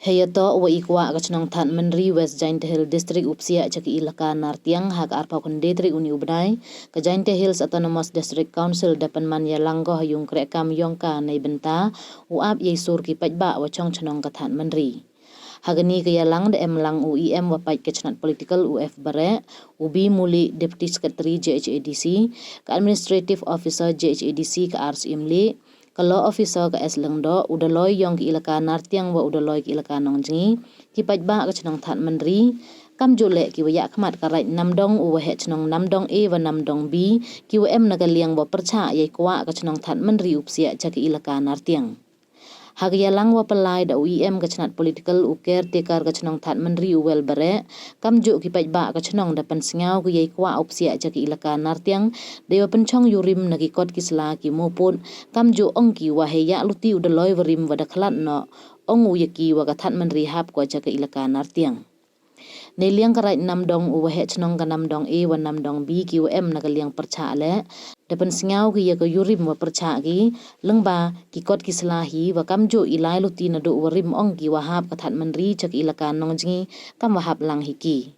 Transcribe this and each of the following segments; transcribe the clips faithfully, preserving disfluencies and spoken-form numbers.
Heiyatoh wa i kwah ka chnong Thadmynri West Jaintia Hills District u psiah cha ka ilaka Nartiang ha ka arphaw khyndai tarik uni u bnai, ka Jaintia Hills Autonomous District Council da pynman yalang ko ha yung krehkam yong ka neibynta u ap yei sur ki paidbah wa chong chnong ka Thadmynri. Ha kani ka yalang da em lang u E M wa pait ka chnat political u F Bareh, u B Mulieh, Deputy Secretary J H A D C, ka Administrative Officer J H A D C ka R Syiemlieh, ka Law Officer ka S Lyngdoh, u Dolloi yong ka ilaka Nartiang wa u Dolloi ka ilaka Nongjngi, ki paidbah ka chnong Thadmynri, kamjooh leh ki wa yahkhmat ka Raij Namdong u waheh chnong Namdong A wa Namdong B, ki wa em na ka liang wa pyrchah yei kwah ka chnong Thadmynri u psiah cha ka ilaka Nartiang. Ha ka yalang wa pynlai da u E M ka chnat political u caretaker ka chnong Thadmynri u Wel Bareh, kamjooh ki paidbah ka chnong da pynsngaw ki yei kwah u psiah cha ka ilaka Nartiang, dei wa pynchong yurim na ki kot ki sla ki moput, kamjooh ong ki wa hei yah luti u Dolloi wa rim wa da khlad noh, ong u ya ki wa ka Thadmynri hap ko cha ka ilaka Nartiang. Neiliang ka Raij Namdong u waheh chnong ka Namdong A wa Namdong B ki wa em na ka liang pyrchah leh, da pynsngaw ki ya ka yurim wa pyrchah ki, lyngba ki kot ki sla hi wa kamjooh i lai luti naduh wa rim ong ki wa hap ka Thadmynri cha ka ilaka Nongjngi kam wa hap lang hi ki.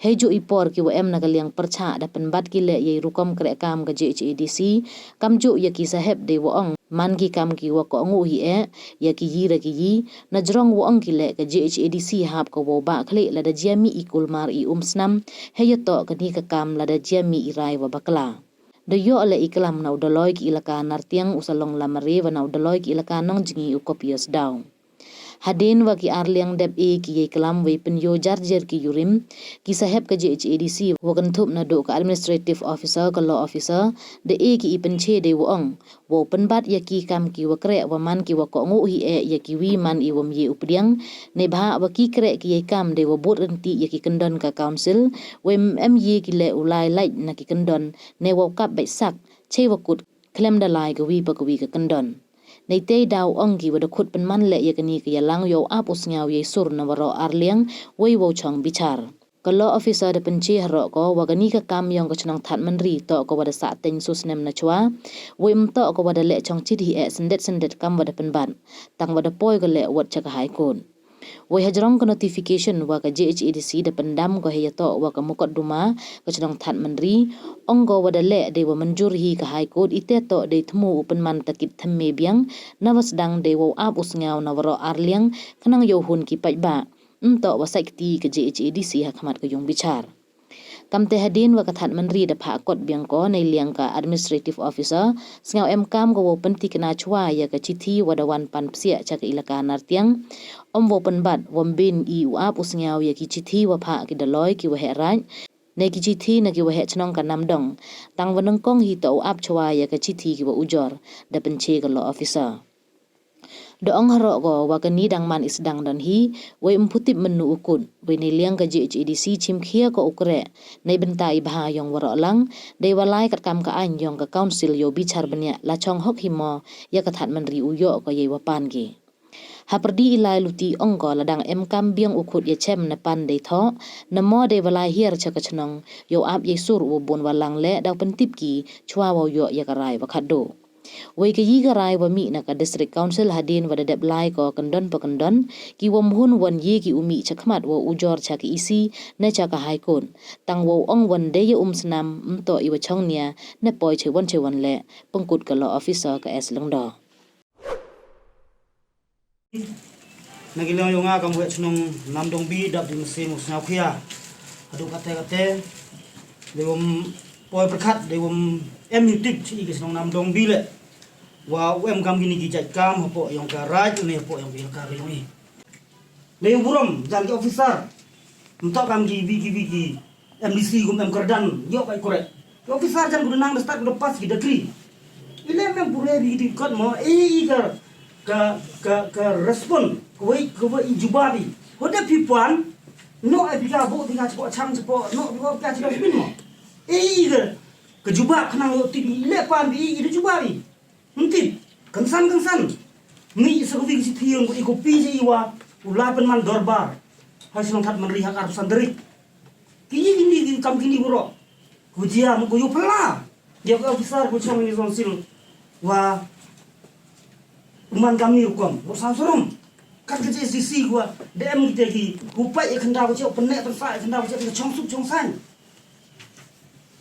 Heijooh i por ki wa em na ka liang pyrchah da pynbat ki leh yei rukom krehkam ka J H A D C, kamjooh ya ki sahep dei wa ong man ki kam ki wa kohnguh hi eh ya ki yi ra ki yi, na jrong wa ong ki leh ka J H A D C hap ka wow bah khlieh lada jia mih i kulmar i umsnam, heiyatoh kani ka kam lada jia mih i rai wa bakla. Da yoh leh i klam na u Dolloi ki ilaka Nartiang u Salong Lamare wa na u Dolloi ki ilaka Nongjngi u Kopios Daw. Hadien wa ki ar liang dep e ki yei klam wei pynyoh jar jer ki yurim, ki sahep ka J H A D C wa kynthup naduh ka Administrative Officer ka Law Officer, da e ki i pynche dei wa ong wow pynbat ya ki kam ki wa kreh wa man ki wa kohnguh hi eh ya ki wi man i wym ye u pdiang, neibhah wa ki kreh ki yei kam dei wa bud ryntih ya ki kyndon ka Council, wei ym em ye ki leh u lai lait na ki kyndon, ne wow kap beit sak, chei wa kut, khlem da lai ka wi pa ka wi ka kyndon. Neitei daw ong ki wa da khut pynman leh ya kani ka yalang yow ap u sngaw yei sur na waroh ar liang, wei wow chong bichar. Ka Law Officer da pynche haroh ko wa kani ka kam yong ka chnong Thadmynri toh ka wa da sah teng su snem na chwa, wei ym toh ka wa da leh chong chit hi eh syndet syndet kam wa da pynbat, tang wa da poi ka leh wat cha ka High Court. Wei hajrong ka notification wa ka J H A D C da pyndam ko heiyatoh wa ka mukotduma ka chnong Thadmynri, ong ko wa da leh dei wa mynjur hi ka High Court, ite toh dei thmu u pynman takit thymme biang, na wa sdang dei wow ap u sngaw na waroh ar liang, khnang yow hun ki paidbah. Ym toh wa sait kti ka J H A D C ha khmat ka yung bichar. Kamte hadien wa ka Thadmynri da phah kot biang ko neiliang ka Administrative Officer, sngaw em kam ka wow pyntikna chwa ya ka chithi wa da wan pan psiah cha ka ilaka Nartiang. Ym wow pynbat, wym bin i u ap u sngaw ya ki chithi wa phah ki Dolloi ki waheh raij, ne ki chithi na ki waheh chnong ka Namdong. Tang wa nyngkong hi toh u ap chwa ya ka chithi ki wa ujor, da pynche ka Law Officer. Da ong haroh ko wa kani dang man i sdang don hi, wei ym pu tip mynnu u kut, wei neiliang ka J H A D C chim khia ko u kreh, neibynta i bha yong waroh lang, dei wa lai katkam ka aiñ yong ka Council yow bichar bniah la chong hok hi mo ya ka Thadmynri u yoh ko yei wa pan ki. Hapyrdi i lai luti ong ko la dang em kam biang u khut ya chem na pan dei thoh, na mo dei wa lai hiar cha ka chnong, yow ap yei sur u wa bun wa lang leh daw pyntip ki chwa wow yoh ya ka rai wa khatduh. Wei ka yi ka rai wa mih na ka District Council hadien wa da dep lai ko kyndon pa kyndon, ki wym hun wan ye ki u mih cha khmat wow ujor cha ka E C ne cha ka High Court. Tang wow ong wan dei ya umsnam, ym toh i wa chong nia, ne poi chei wan chei wan leh, pynkut ka Law Officer ka S Lyngdoh. Na ki liang yong nga kam waheh chnong Namdong B, dap di mynsiem u sngaw khia. Haduh kate kate, dei wym poi pyrkhat, dei wym em i tip chi i ka chnong Namdong B leh. Wa u em kam kini ki jait kam hapoh yong ka raij, ne hapoh yong ka ilaka ka yong i. Dei burom jan ki officer. Ym toh kam ki wi ki wi ki M D C kum em kyrdan, yoh kai korek. Ki officer jan ku da nang da start ku da pass ki decree. I leh mem pule wi ki kot mo, e i ka, ka, ka, ka respond, ka wei, ka wei i jubab i. Hoda phi pan, no e phi ka bo, phi ka chapoh chang chapoh, no phi ka chapoh pin mo. E i ka, ka jubab khnang yoh tip i, i leh pan phi i, i da jubab i. Ym tip, kynsan kynsan. Mih sa ka wi ka chithi yong ko i copy cha i wa u lai pynman dorbar ha chnong Thadmynri ha ka arphaw san tarik. Ki yi kini ki kam kini waroh. Ku jia mo ku yoh phylla. Ya ka officer ku chong ni Council wa u man kam ni rukom, wa saw sarom. Kat ka J S D C ko, da em kita ki, u pait ya khyndaw ka chiap, pyneh pynsah ya khyndaw ka chiap, ka chong suk chong saiñ.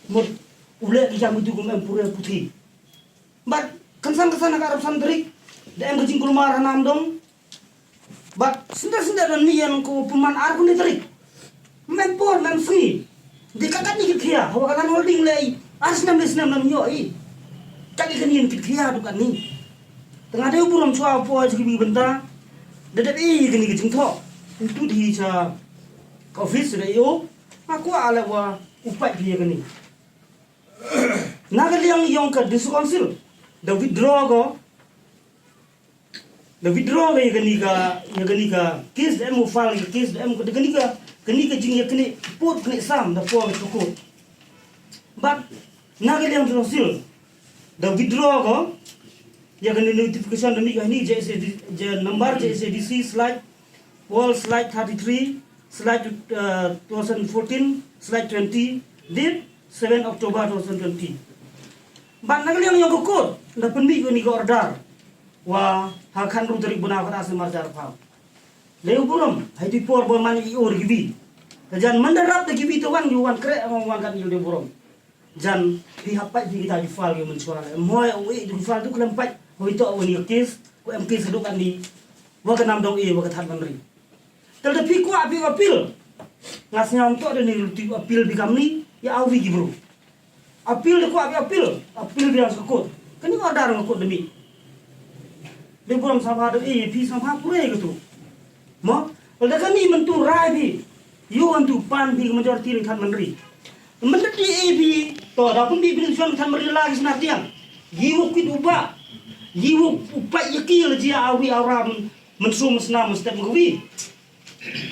Mut, u leh ki kam itu kum em pure puthi. Bad, kynsan kynsan ka arphaw san tarik, da em ka jingkulmar ha Namdong. Bad, synda synda don mih yan ko pynman ar kuni tarik. Mem por, mem sngi. Di ka katni kit khia, hawa ka land holding lei, ar snem le snem nam yoh i. Katni kani kit khia du katni. Tang da u burom chwa po ha jingbi bynta. Da dep i kani ka jingthoh. Utu di cha ka office da i o. Nga kwah le wa u pait phi ya kani. Na ka liang yong ka District Council. Da withdraw ko. Da withdraw ka ya kani ka, ya kani ka case da em u file ka case da em ka, da kani ka, kani ka jing ya kani put kani sam da po ka chukut. But na ka liang District Council da withdraw ko ya kani notification da mih ka ni J S A D, ja number J S A D C slash wall slash thirty-three slash, uh, two thousand fourteen slash twenty, date seven October two thousand twenty. Bad na ka liang yong ka court, da pynmih ko ni ka order. Wa ha khan ru tarik buna ka da se mar jar phaw. Lei u burom, hai ti por bo man i or ki bi. Ka jan man da rap da ki bi to wan, yu wan kre, wan wan kan yu de burom. Jan, phi hap pait phi kita ju file yu man chwa le. Moi u i ju file tu klem pait, hoi to u ni case, ko em case du kan ni. Wa ka Namdong e, wa ka Thadmynri. Tal da phi kwah phi appeal. Nga sngam to da ni ruti appeal bi kam ni, ya awi ki bru. Appeal da kwah phi appeal, appeal bi yang sa court. Kani order nga court da mih. De burom sabha da e, phi sabha pure ka tu. Mo, da kani man tu rai phi. Yu an tu pan phi ka majority ni Thadmynri. Mynta ti A P, to, da pun di bin suan kan mari lagi snar tiang. Yi wuk kit u ba. Yi wuk u pait ya ki la jia awi aram, mynsum mynsnam mynstep mengwi.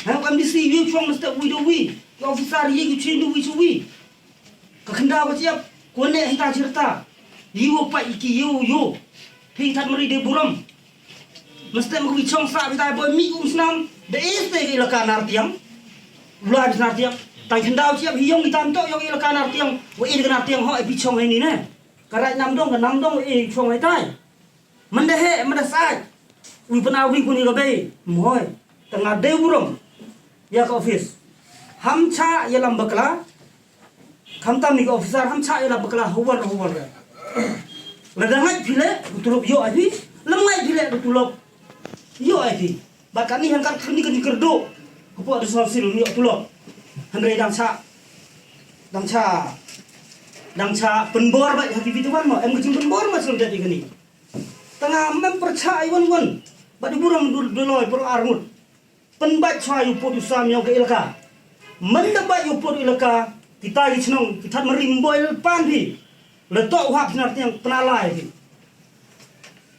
Ha, M D C yi chong mynstep wi da wi. Ka officer yi ki chin da wi chu wi. Ka khyndaw ka chiap, ko ne hita chirta. Yi wuk pait ya ki yu yu. Phi Thadmynri de burom. Mynstep mengwi chong sa bita boi mi um snam, da este ki elaka nar tiang. Ula bi snar tiang. Tang khyndaw chiap hi yong i tam to yong elaka nar tiang. Wa i ka nar tiang ho e bi chong hai ni ne. Ka rai Namdong, ka Namdong e chong hai tai. Mynda he, mynda sai. Wi pynau wi kuni ka bei. Moi. Tang nga de burom. Ya ka office. Ham cha ya lam bakla. Khamtam ni ka officer ham cha ya la bakla hawar hawar re. La da ngai phi le, u tulop yoh ai phi. Lam ngai phi le, u tulop yoh ai phi. Ba kani han kat kani kani kerdo. Ko po da sal sil yoh tulop. Hynrei dang cha. Dang cha. Dang cha pynbor ba ha ki video mo. Em ka jingpynbor ma sel dei kani. Tang nga mem pyrchah i wan wan. Ba di burom du, du loi por arngut. Pynbait chwa yu pud yu sam yong ka elaka. Mynda bait yu pud elaka, kita ki chnong, ki Thadmynri mboi pan phi. La toh u hap snar tiang pynalai phi.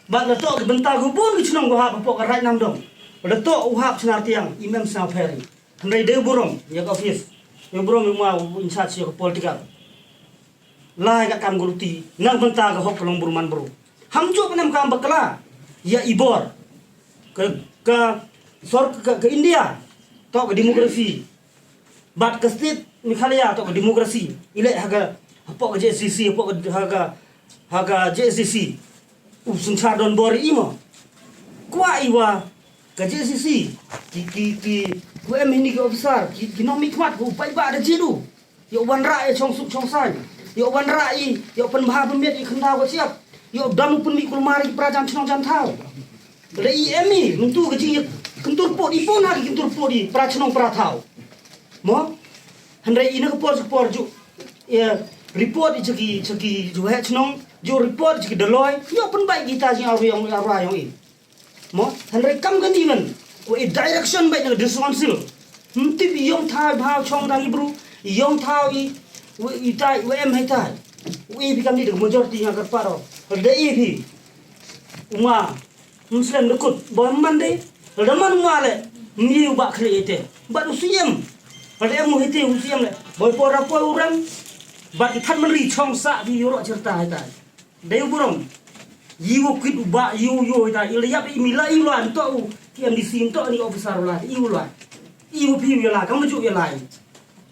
Bad la toh ki bynta ku bun ki chnong ku hap hapoh ka rai Namdong. La toh u hap snar tiang, i mem snar pher. Hynrei de burom ya ka office. Ya burom ya ma u in charge ya ka political. Lai ka kam guruti, nang bynta ka hok ka long bru man bru. Ham ju pynam kam bakla, ya i bor. Ka, ka, sor ka, ka India, to ka demokrasi. Bad ka state Meghalaya, to ka demokrasi. I le ha ka, hapoh ka J S D C, hapoh ka, ha ka, ha ka J S D C. U synchar don bor i mo. Kwah i wa, ka J S D C, ki, ki, ki, ku em hini ki officer, ki, ki nong mi khmat ku, pait ba da jidu. Yow wanrah ya chong suk chong saiñ. Yow wanrah i, yow pynbha pynmiat i khyndaw ka siap. Yow dam u pynmih kulmar i pra jan chnong jan thaw. Le i em i, myntu ka jing ya kyntur pud i pun ha ki kyntur pud i pra chnong pra thaw. Mo? Hynrei i na ka por sa ka por ju, ya, report i cha ki, cha ki ju heh chnong, ju report i cha ki daloi, yow pynbait kita jing arwa yong, arwa yong i. Mo, hynrei kam kani man, ko i direction bait na ka District Council. Ym tip i yong thaw bha chong dang i bru, i yong thaw i, wa i tai, wa em hai tai. Wa i phi kam ni da ka majority nga kyrpad o. Da i phi. U ma, ym slem da kut, boi man de. Da man u ma le, ym ye u ba khlieh i te. Bad u siem. Da em u hi te u siem le. Boi por ra poi u rem. Bad i Thadmynri chong sa phi yow roh chirta hai tai. Dei u burom. Yi u kit u ba, yi u yoh ita, i la yap i mi la i u la, nto u, ki M D C nto ni officer u la, i u la. I u phi u ya la, kam ju ya la.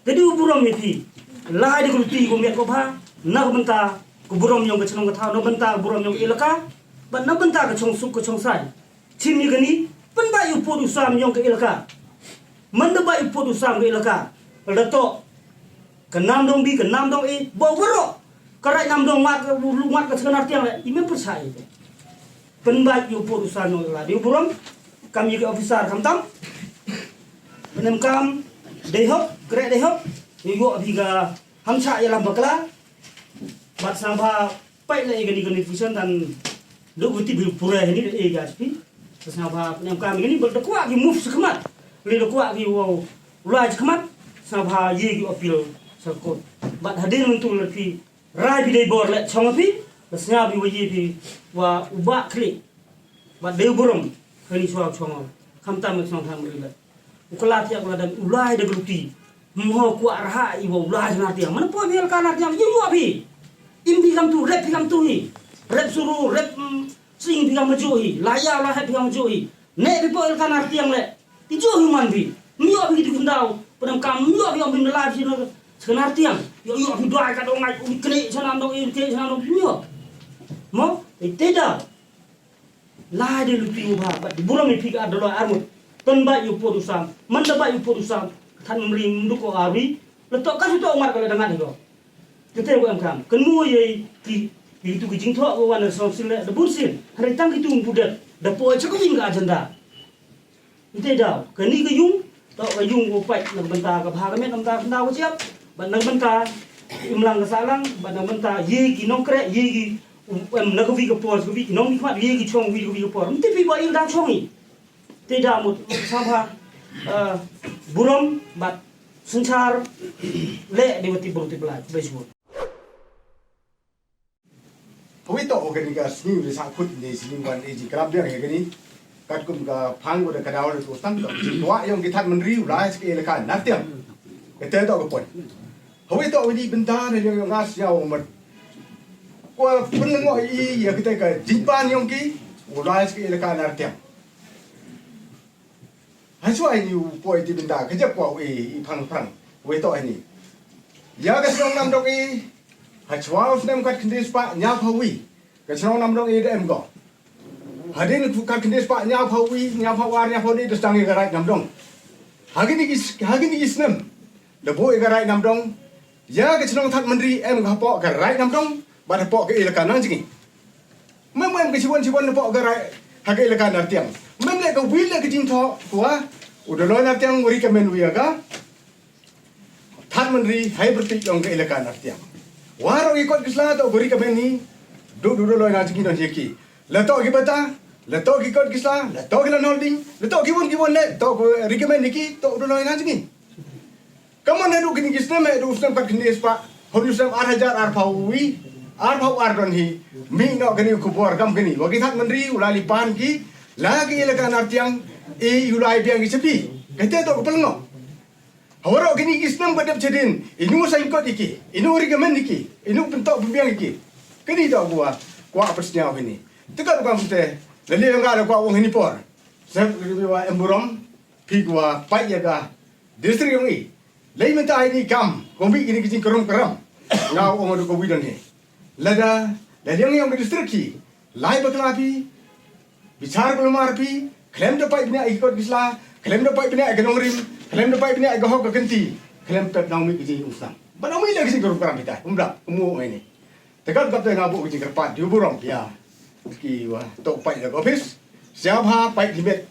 Dei u burom ya phi. La dei ku ti ku miat ko bha, na ka bynta, ku burom yong ka chnong ka thaw, na bynta ku burom yong ka elaka, ba na bynta ka chong suk ka chong saiñ. Chim ni kani, pynbait u pud u sam yong ka elaka. Manda bait u pud u sam ka elaka, da toh ka Namdong B, ka Namdong A, bor waroh ka Raid Namdong, mat ka, lu mat ka Chakhenar Tiang le, i mem pyrsa i te. Pynbait u pud u sam yong ka elaka, dei u burom kam ya ki officer, khamtam pynemkam dei hok, kreh dei hok, yow yoh phi ka hamsah yalam bakla. Bad sngewbha pait le ya kani ka notification, tang du ka tip phi pura hini da e ka S P. Sngewbha pynemkam kani, bad da kwah ki move chakhmat, le da kwah ki wow lai chakhmat, sngewbha ye ki appeal sa court. Bad hadien myntu le phi rai phi dei bor le chong phi, da sngewbha phi wa ye phi wa u bah khlieh. Bad dei u burom kani chwa u chong, khamtam ka chnong Thanmri le. U kylla thiah u la dang u lai da ka luti. Mo kwah raha i wa u lai Chakhenar Tiang. Manda poi phi elaka Nar Tiang, yow yoh phi. Im phi kamtu, rep phi kamtu hi. Rep suru, rep, mm, sing phi kamtu hi. Laya la hep phi kamtu hi. Ne phi poi elaka Nar Tiang le, i jooh hi man phi. Ym yoh phi ki khyndaw pynemkam, ym yoh phi ong phi ym da lai phi na Chakhenar Tiang. Yow yoh phi dwai ka dong ngai, u kne chanam dong, i kne chanam dong, ym yoh. Mo, i te da. Lai da luti u bha, bad dei burom i phi ka ar daloi ar ngut. Pynbait u pud u sam, manda bait u pud u sam, ka Thanmri ym duk ko ar wi. La toh ka su toh u ngat ka le da ngat hi ko. Kate ko em kam. Kynmoo yei ki, ki tu ki jingthoh ko wan na song sil le da bun sien. Hynrei tang ki tu ym pu dep da poi cha ka wing ka agenda. Nte daw kani ka yung, toh ka yung wow pait na ka bynta ka bha ka met, na ka bynta ka khyndaw ka chiap, bad na ka bynta imlang ka sahlang, bad na ka bynta ye ki nongkreh, ye ki, um, em, na ka wi ka por, ka wi ki nong ki khmat, ye ki chong wi ka wi ka por. Nte phi ba il da chong i. Te da mut sngewbha, eh, burom bad synchar le, dei wa tip burom tip lai. Bless you. Hawei toh wa kani ka sngi wa da sah khut ni sngi wan i jingkrap biang ya kani. Katkum ka phang wa da ka daw le tu tang ka jingkwah yong ki Thanmri u lai cha ka elaka Nartiang. Kate toh ka point. Hawei toh wa ni bynta na yong yong nga sñiaw wa mat. Wa pynlyngngoh i ya kate ka jingpan yong ki u lai cha ka elaka Nartiang. Hachwa ini u poi ti bynta ka jep wa u e i phang phrang. Wei toh ini. Ya ka chnong Namdong i, hachwa u snem khat khyndai spah ñiaw phaw wi, ka chnong Namdong i da em ko. Hadien khat khyndai spah ñiaw phaw wi, ñiaw phaw ar, ñiaw phaw di da sdang i ka Raid Namdong. Hagini ki, hagini ki snem da buh i ka Raid Namdong. Ya ka chnong Thanmri em ka hapoh ka Raid Namdong bad hapoh ka elaka Nangjngi. Mem em ka chiwon chiwon na poh ka rai ha ka elaka Nartiang. Mem le ka wi le ka jingthoh kwah u Daloi Nartiang wa recommend wi ya ka Thanmri hei pyrtuit yong ka elaka Nartiang. Waroh ki kot ki sla toh wa recommend ni, du du Daloi Nangjngi don hi ki. La toh ki bata, la toh ki kot ki sla, la toh ki land holding, la toh ki won ki won le toh wa recommend ni ki, toh u Daloi Nangjngi. Kammon hadooh kini ki snem, hadooh u snem khat khyndai spah, hadooh u snem ar hajar ar phaw wi, ar phaw ar don hi, mih noh kani u khubor kam kani wa ki Thanmri u lai li pan ki la ki elaka Nartiang, i u lai biang ki cha phi. Kate toh ka pynlyngngoh. Hawaroh kini ki snem wa dep chadien, inu saiñ kot i ki, inu recommend i ki, inu pyntoh pynbiang i ki. Kani toh kwah, kwah pynsñiaw kini. Te kat kam te, la le nga la kwah ong hini por. Sep wa em burom phi kwah pait ya ka district yong i. Lei mynta ini kam, ko wi kini ki jingkarum karam. Nga ong du ko wi don hi. Lada, lada yong yong ka district ki lai bakla phi, bichar kulmar phi, khlem da pait bniah i kot ki sla, khlem da pait bniah i ka nongrim, khlem da pait bniah i ka hok ka kynti, khlem pep nang mi ki jingumsnam. Ba nang mi le ki jingkarum karam phi ta, um da, um u ini. Te kat kat te nga buh ki jingkyrpad, di burom phi ya ki wa toh pait ya ka office. Sñiawbha pait di met.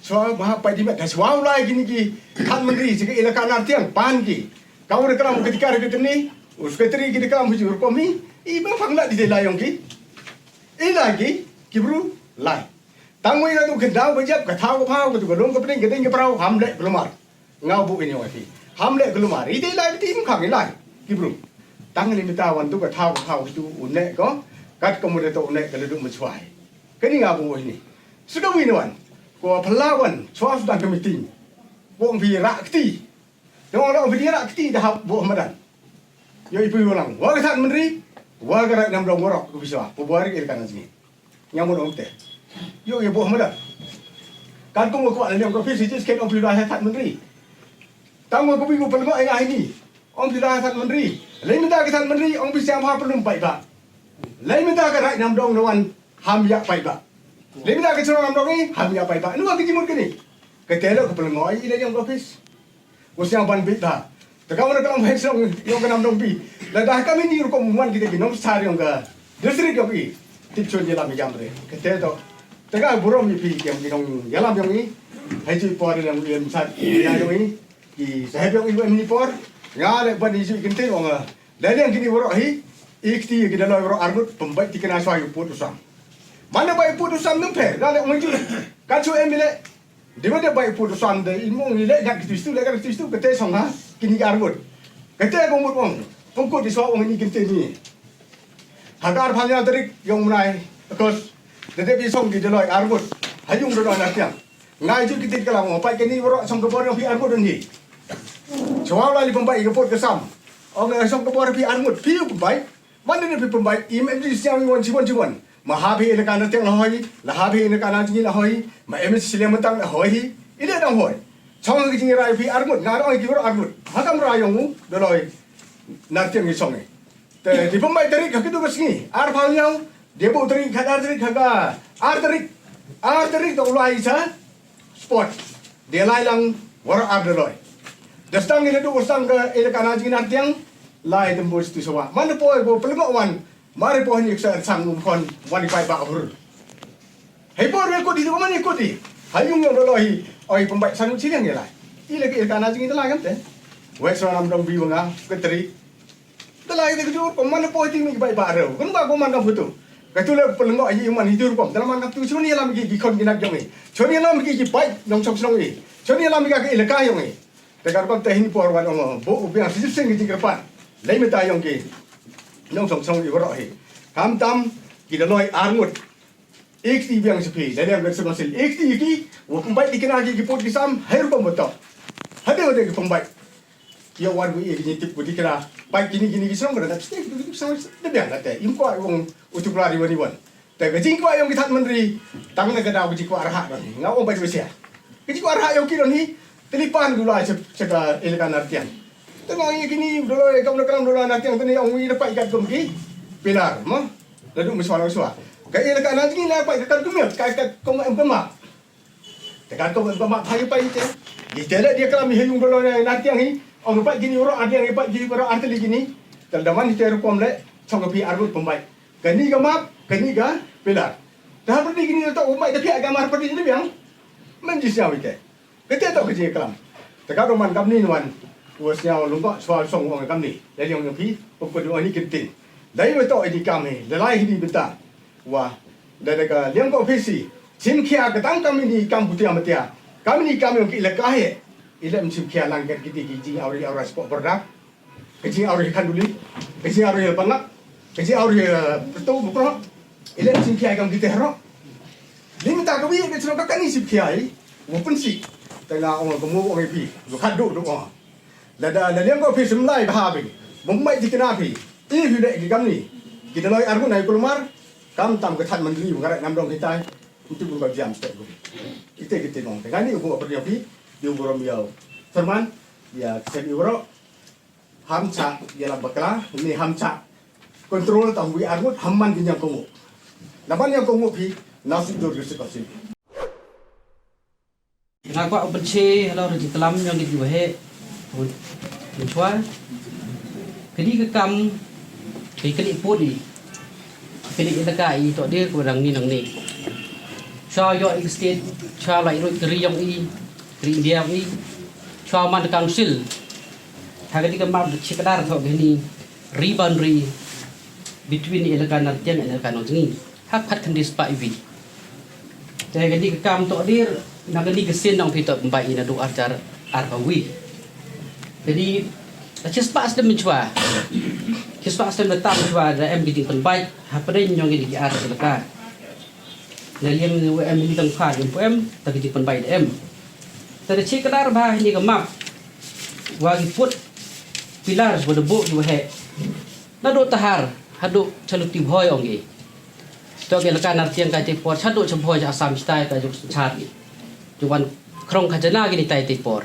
Sñiawbha pait di met. Hachwa u lai kini ki Thanmri cha ka elaka Nartiang pan ki. Ka u da klam ka tikar ka tini, u secretary ki da klam hu ju rukom hi. I ba phang la di de lai yong ki. I lai ki, ki bru lai. Tang wei la tu khyndaw ba jep ka thaw ka phaw ka tu ka long ka pdeng ka deng ka praw ham le kulmar. Nga buh ini wa phi. Ham le kulmar. I dei lai ti im khang i lai. Ki bru. Tang le mita wan tu ka thaw ka thaw tu u ne ko. Kat ka mu de to u ne ka le du ma chwai. Kani nga buh ini. Sika wi ni wan. Ko phala wan. Chwa sdang ka meeting. Ko ong phi rak kti. Yong ong phi rak kti da hap buh madan. Yo i phi walang. Wa ka Thanmri. Wa ka Raid Namdong waroh ko phi chwa. Pu bwari ka elaka Nangjngi. Ñiaw mo ong te. Yo, ye buh madan. Kan ko mo kwah la ñiaw ko phi si jis ken ong phi la ha Thanmri. Tang mo ko phi ko pynlyngngoh nga hini. Ong phi la ha Thanmri. Lei mynta ka Thanmri, ong phi sñiawbha pynlum paidbah. Lei mynta ka Raid Namdong na wan ham ya paidbah. Lei mynta ka chnong Namdong i ham ya paidbah. Nu wa ki jingmut kini. Kate lo ka pynlyngngoh i la yong ka office. Wa sñiaw ban bit da. Te ka wan ka long bhai song yong ka Namdong B. Lada kam ini rukom wan kite ki nongchar yong ka district yong i. Tip chun yalam i jam re. Kate to. Te ka burom i phi ki yong ki nongyalam yong i. Hei chu i por yong i em sat ya yong i. Ki saheb yong i em ni por. Nga le ban i chu i kynti yong nga. Laliang kini waroh hi, i kti ki Daloi waroh arngut, pynbait tikna chwa u pud u sam. Manda bait u pud u sam nang pher, da le ong ju. Ka chu em ile. Di ba de bait u pud u sam de, i mong ile, yak kti stu, le yak kti stu, kate song ha, kini arngut. Kate ko mut ong, pungkut i so ong ini kti ni. Ha ka arphaw ñiaw tarik yong u bnai August. Da de bi song ki Daloi arngut. Ha yung Daloi Nartiang. Ngai ju kiti ka lang, pait kini waroh song ka bor yong phi arngut ni. Chwa la li pynbait ka pud ka sam. Ong ngai song ka bor phi arngut phi u pynbait. Manda ni phi pynbait, im em di siang wan chi wan chi wan. Ma ha phi elaka Nartiang la hoi, la ha phi elaka Nanjngi la hoi, ma em si le matang la hoi hi. Ile dang hoi. Song ki jingrai phi arngut, nga ong ki waroh arngut. Ha kam ra yong u, Daloi Nartiang ni song ni. Te, di pynbait tarik ha kitu ka sngi, arphaw ñiaw, de bu tarik, khat ar tarik, ha ka, ar tarik, ar tarik to u lai sa, spot. De lai lang, waroh ar Daloi. Da sdang ni le du, sdang ka, elaka Nanjngi Nartiang, lai tembus tu sawa. Manda poi ko pynlyngngoh wan, mari poi ni sa sang um khon, wan i pai ba hur. Hei por we kut i, du man i kut i. Ha yung yong Daloi hi, oi pynbait sang chi liang ya lai. I le ki elaka Nanjngi da lai kam te. Wek sa Namdong B wa nga, ka tri. Dalai te kujur ko man po ti mi bai ba reu. Kun ba ko man ka photo. Ka tu le pynlyngngoh i man hi tur ko. Dalai man ka tu chuni lam ki ki khon ki nak yong i. Chuni lam ki ki pai nong chok song i. Chuni lam ka ki elaka yong i. Te kar ko te hin por wan ong bo u biang sisip sing ki jingkyrpad. Lei meta yong ki nong chok song i waroh hi. Kam tam ki Daloi arngut. Ek ti biang sa phi, da liang ka Council. Ek ti ki, wa pynbait di kena ki, ki pud ki sam, hai rukom betok. Hade hade ki pynbait. Ki wan wi ki ni tip ku di kena, bait kini kini ki song, da tip ki song, da biang kate. Im ko wong u tu klari wani wan. Te ka jingkwah yong ki that menteri, tang na ka daw ka jingkwah raha don. Nga ong bait wisia. Ka jingkwah raha yong ki don hi, Tilipan gula chep chep elaka Nartiang. Te ngoi kini Daloi kam na kalam Daloi Nartiang te ni ong wi dapat ikat kum ki pilar mo. Ladu meswa meswa. Ka elaka Nanjngi na pa ikat kum ya, ka ikat kum em kama. Te kat kum em kama pa ipai te. Di tele dia kalam hi yung Daloi Nartiang hi. Ong pa kini ro adiang pa kini ro arteli kini. Tel daman hi te rukom le chong ka pi arut pembai. Kani ka map, kani ka pilar. Dah perdi kini to umai tapi agama perdi ni biang. Menjis nyawi te. Kate to ka jingklam. Te ka roman kamni nuan. Wa sñiaw lungko swa song ong kamni. Laliang yong phi, pok ko duan ni kintin. Dai wa to ini kam hi, lalai hi ni bynta. Wa, da da ka liang ko phi si. Chim khia ka tang kamni kam putia matia. Kamni kam yong ki elaka hi. Ilem chim khia lang kat kiti ki jing auri aura spok berda. Ka jing auri khanduli, ka jing auri pangak, ka jing auri, eh, pertu bukro. Ile sing kiai kam kite hero. Lim ta ka wi ka chro ka kani sip kiai, wo pun si. Te la ong ka mo ong pi, wo khadu du ong. La da la liang ko pi sim lai bha bi. Bom mai di kena pi. I pi de ki kam ni. Kita loi argu nai kulmar, kam tam ka that mandri, wo karak nam dong kitai. Itu pun ka jam stek ko. Ite kite nong. Te kani ko perdi pi, di wo rom yau. Firman, ya, kani wo. Ham cha, ya la bakla, ni ham cha. Control ta wi arngut, ham man ki nyang ko ngu. Laban nyang ko ngu phi, na su dur ki si ko si. Nga kwah u pynche, halo ri kalam nyang ki wahe. Chwa. Kadi ka kam, ki kali podi. Kali elaka i to dir ko rang ni nang ni. Chwa yo i state, chwa lai rut kari yong i, kari India yong i. Chwa man council. Ha kadi ka map da chikdar tho kini re-boundary between elaka Nartiang and elaka Nongjngi. Ha phat khyndai spah iwi. Te kani ka kam to dir, na kani ka sin nong phi to pynbai na du arjar arphaw wi. Kani, chispah snem mynchwa. Chispah snem da tam chwa da em ki jingpynbai, ha pdeng yong kini ki ar elaka. Na liang ni wa em ni tang pha, em pu em, ta ki jingpynbai da em. Ta da chikdar bha ni ka map. Wa ki put pillars wa da buh ki wa he. Na do tahar, ha do chalu ti bhoi ong ki. To ki elaka Nartiang ka ti por, cha do cha bhoi cha Assam stai ka juk char ki. Ju wan krong khajana ki ni tai ti por.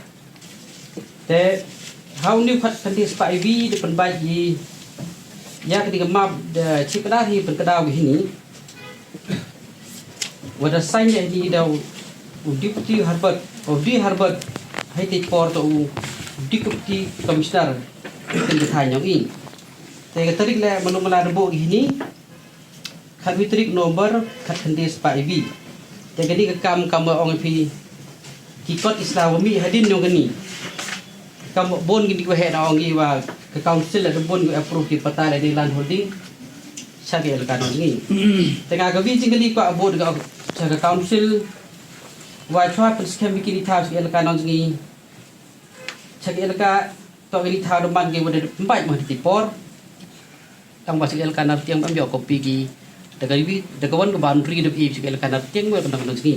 Te, hau ni khat khyndai spah iwi da pynbai ki, ya kini ka map da chikdar hi pynkdaw ki hini. Wa da sign ya hini daw U Deputy Herbert, u D Herbert, hei te por to u Deputy Commissioner, te ka thaiñ yong i. Te ka tarik le malu mala da booh ki hini, khatwi tarik November, khat khynde spah iwi. Te kani ka kam kam wa ong phi, ki kot i sla wa mih hadien yong kani. Kam wa bun ki dik wa heh na ong i wa ka council la da bun ki approve ki patta la di land holding. Cha ki elaka nong jngi. Te nga ka wi jingkylli kwah bun ka cha ka council. Wa chwa pynskhem wi kini thaw cha ki elaka nong jngi. Cha ki elaka to kini thaw da man ki wa da pynbait mo hiti por. Tang wa cha ki elaka Nartiang bam yoh copy ki. Da ka wi, da ka wan ka boundary da i cha ki elaka Nartiang wa ka nong jngi.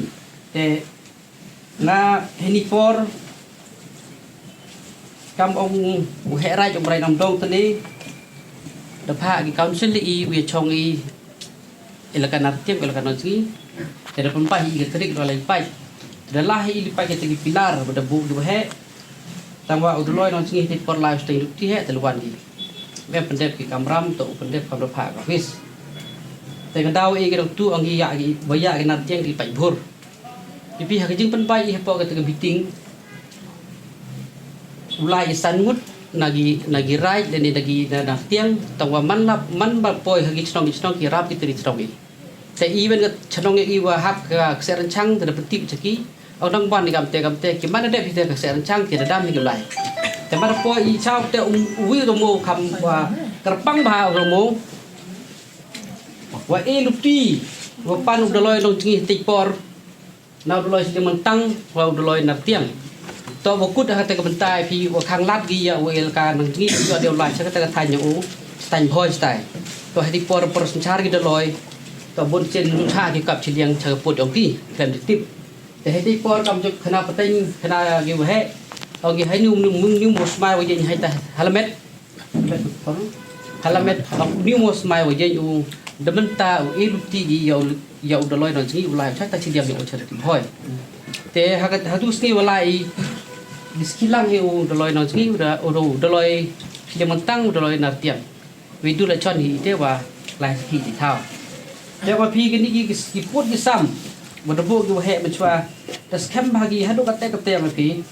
Te nga hini por kam ong u heh raij ong rai nam dong tene. Da pha ki council i wi chong i elaka Nartiang, elaka nong jngi. Te da pynbait i ka tarik da lai pait. Te da lah i li pait ka tagi pilar, ba da booh ki wa heh. Tang wa u Daloi nong jngi te por lai steng duk ti heh, te luan ki. Wa pyndep ki kamram, to u pyndep kam da pha ka office. Te ka daw i ka dok tu ong i ya ki, wa ya ki Nartiang ki pait bhur. Pipi ha ka jingpynbait i hapoh ka tagi meeting. U lai i san ngut, na ki, na ki raij, le ni na ki na, Nartiang, tang wa man lap, man ba poi ha ki chnong, ki chnong, ki rap ki tari chnong i. Te i wen ka chnong i wa hap ka kseh rynchang, te da pyntip cha ki. Ong dang ban ni kam te, kam te, ki man da dep hi te ka kseh rynchang, ki da dam hi ki lai. Te man da poi i chaw te um, u wi u mo kam wa kyrpang bha u mo. Wa e luti, wa pan u Daloi nong jngi te por. Na u Daloi Sliang Myntang, wa u Daloi Nartiang. To wa kut ha te ka bynta phi wa khang lad ki ya u elaka nong jngi, yoh de u lai cha ka te ka thaiñ u, thaiñ Bhoi stai. To hiti por por synchar ki Daloi. To bun chen cha ki kap chiliang cha ka pud yong ki, khlem di tip. Te hiti por kam juk khana pateng, khana ki wa heh. Ong ki hai ni um ni um ni um smai wa jen hai ta halamet. Ha la met, ha la met, ha la u ni mo smai wa jen u, da mynta u e luti ki ya u, ya u Daloi nong jngi u lai cha ta chi diam ya u cha ti Bhoi. Te ha ka, ha tu sngi wa lai, di ski lang hi u Daloi nong jngi u da, u da, u Daloi Sliang Myntang, u Daloi Nartiang. Wi du la chon hi te wa lai hi ti thaw. Te wa phi kini ki, ki, ki pud ki sam, wa da booh ki wa heh mynchwa, da skhem bha ki, hadu kate kate ma phi.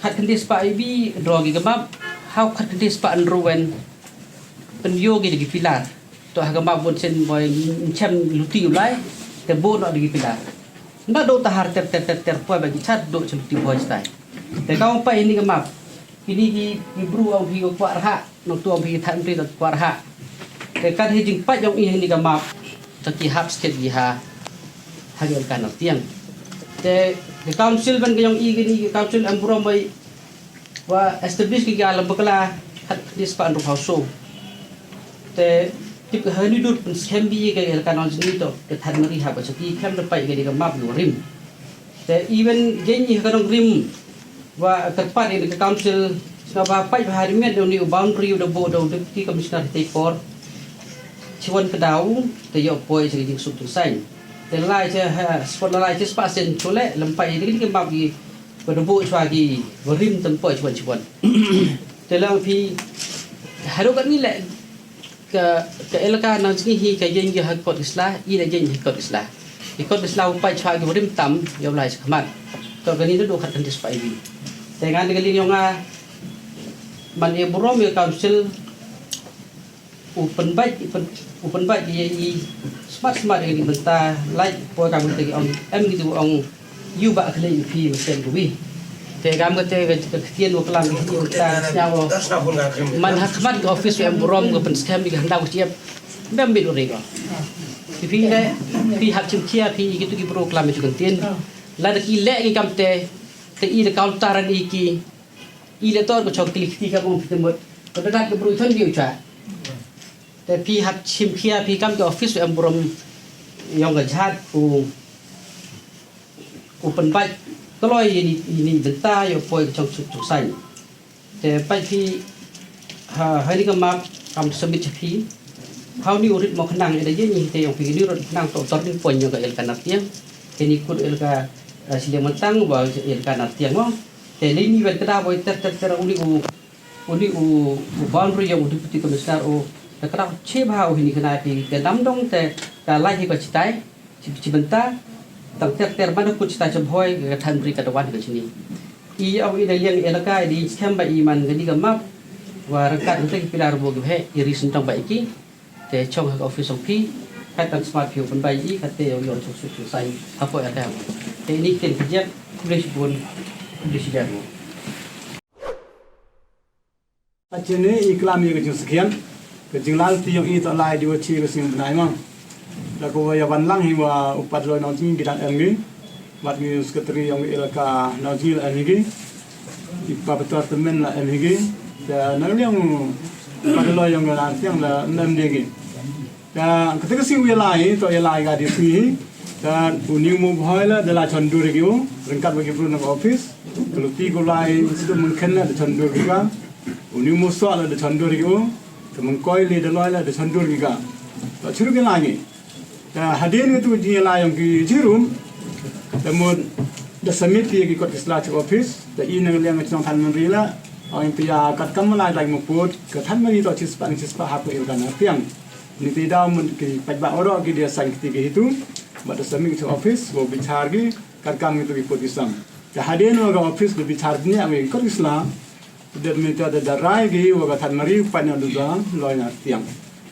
Khat khynde spah iwi, draw ki ka map, hau khat khynde spah ynru wen, pynyoh ki da ki pilar. To ha ka map bun chen boi, chem luti u lai, te booh noh da ki pilar. Nda do tahar ter, ter, ter, ter, poi ba ki chat do chem luti boi stai. Te ka ong pa ini ka map, ini ki, ki bru ong phi ko kwah rha, nong tu ong phi ki than pri ko kwah rha. Te kat hi jingpait yong i ini ka map, to ki hap sket ki ha, ha ki elaka Nartiang. Te, ki council ban ka yong i kini, ki council em burom bai, wa establish ki ka lam bakla, khat di spah ynru phaw so. Te, tip ka hani dur pynskhem bi ka elaka nong jngi to, ka than mari hap ka chaki, khlem da pait ka di ka map ki wa rim. Te, even jen i ka nong rim, wa kyrpad i ka council, sna ba pait ba hari met ni u boundary u da booh da u Deputy Commissioner te por. Chiwan ka daw, te yoh poi cha ka jingsuk jingsaiñ. Te lai cha, ha, spot la lai cha spah sen chule, lem pait i ka di ka map ki, Wa da booh chwa ki, wa rim tam poi chibon chibon. Te lang phi, haru kani le, ka, ka elaka nong jngi hi ka jen ki ha kot ki sla, i le jen ha kot ki sla. I kot ki sla u pait chwa ki wa rim tam, yow lai chakhmat. To kani da du khat khynde spah iwi. Te ngan ka liang yong nga, man e burom ya council, u pynbait, u pyn-, u pynbait ya i smat smat ya i bynta, lai poi kam te ki ong, em ki tu ong, yu ba khlei phi wa sem ku wi. Te kam ka te ka, ka ktien wa klam ki hi wa ta sñiaw wa. Man ha khmat ka office wa em burom ka pynskhem ki hynda ka chiap. Bem bit u ri ko. Phi phi le, phi hap chim khia phi ki tu ki bru klam ki tu ktien. Lada ki le ki kam te, te i le counter i ki. I le tor ko chok klik ti ka bong phi te mut. Ko da ka bru thon ki u cha. Te phi hap chim khia phi kam ki office em burom yong ka jhat u, u pynbait kloi ini, ini bynta yow poi chong chuk chuk sai. Te pait phi ha, ha ini ka map kam submit cha phi. Hau ni u rit mo khnang ida ye ni te yong phi ni rit khnang to tor ni pon yong ka elaka Nartiang. Te ni kut elaka, eh, Sliang Myntang wa elaka Nartiang mo. Te le ni wen kda boi ter ter ter uni u Uni u, u boundary yong u Deputy Commissioner u, te kra che bha u hini khnai phi, te dam dong te, ka lai hi ka chitai, chi, chi bynta, Tang ter ter ban da kut chita cha Bhoi ka than bri ka da wan ka chini. I au i da liang elaka i da i skhem ba i man ka ni ka map. Wa rangkat nte ki pilar bo ki bhe i ri sentang ba i ki. Te chong ha ka office ong phi. Ka tang smart phi open bai i ka te yong yong chong su chong sai. Ha ko ya ka. Te ini ken ki jek. Khublei shibun. Khublei shijar mo. Ka chini i klam i ka jingskhian, ka jinglalti yong i toh lai di wa chi ka sing bnai ma. Da ko wa ya wan lang hi wa u Padloi Nongjngi ki dang em ngi, wat ngi secretary yong i elaka Nongjngi la em hi ngi, i pa Pator Temen la em hi ngi, da na liang u Padloi yong ka Nartiang la em de ngi. Da kata ka sing u ya lai, toh ya lai ka di sing hi. Da u ni u Mubhoi la, da la chondur ki u, rengkat wa ki bru na ka office. Ka luti ko lai, situ mengken la, da chondur ki ka. U ni u Musoh la, da chondur ki u. Ka Mengkoi le, da loi la, da chondur ki ka. Toh chiru ki lai ngi. Da hadien ki tu ji lai yong ki jirum. Da mut, da submit ki ki kot ki sla chuk office. Da i na liang ka chnong Thanmari la. Ong pia kat kam lai lai muput. Ka Thanmari toh chispa, chispa hap ko il ka Nartiang. Ni ti daw mun ki paidbah oro ki dia sign kti ki hitu, bad da submit ki cha office, wa bichar ki, kat kam ki tu ki put ki sam. Te hadien wa ka office da bichar ni ya ki kot ki sla, da mi ta da rai ki, wa ka Thanmari, pan ya du da, Loi Nartiang.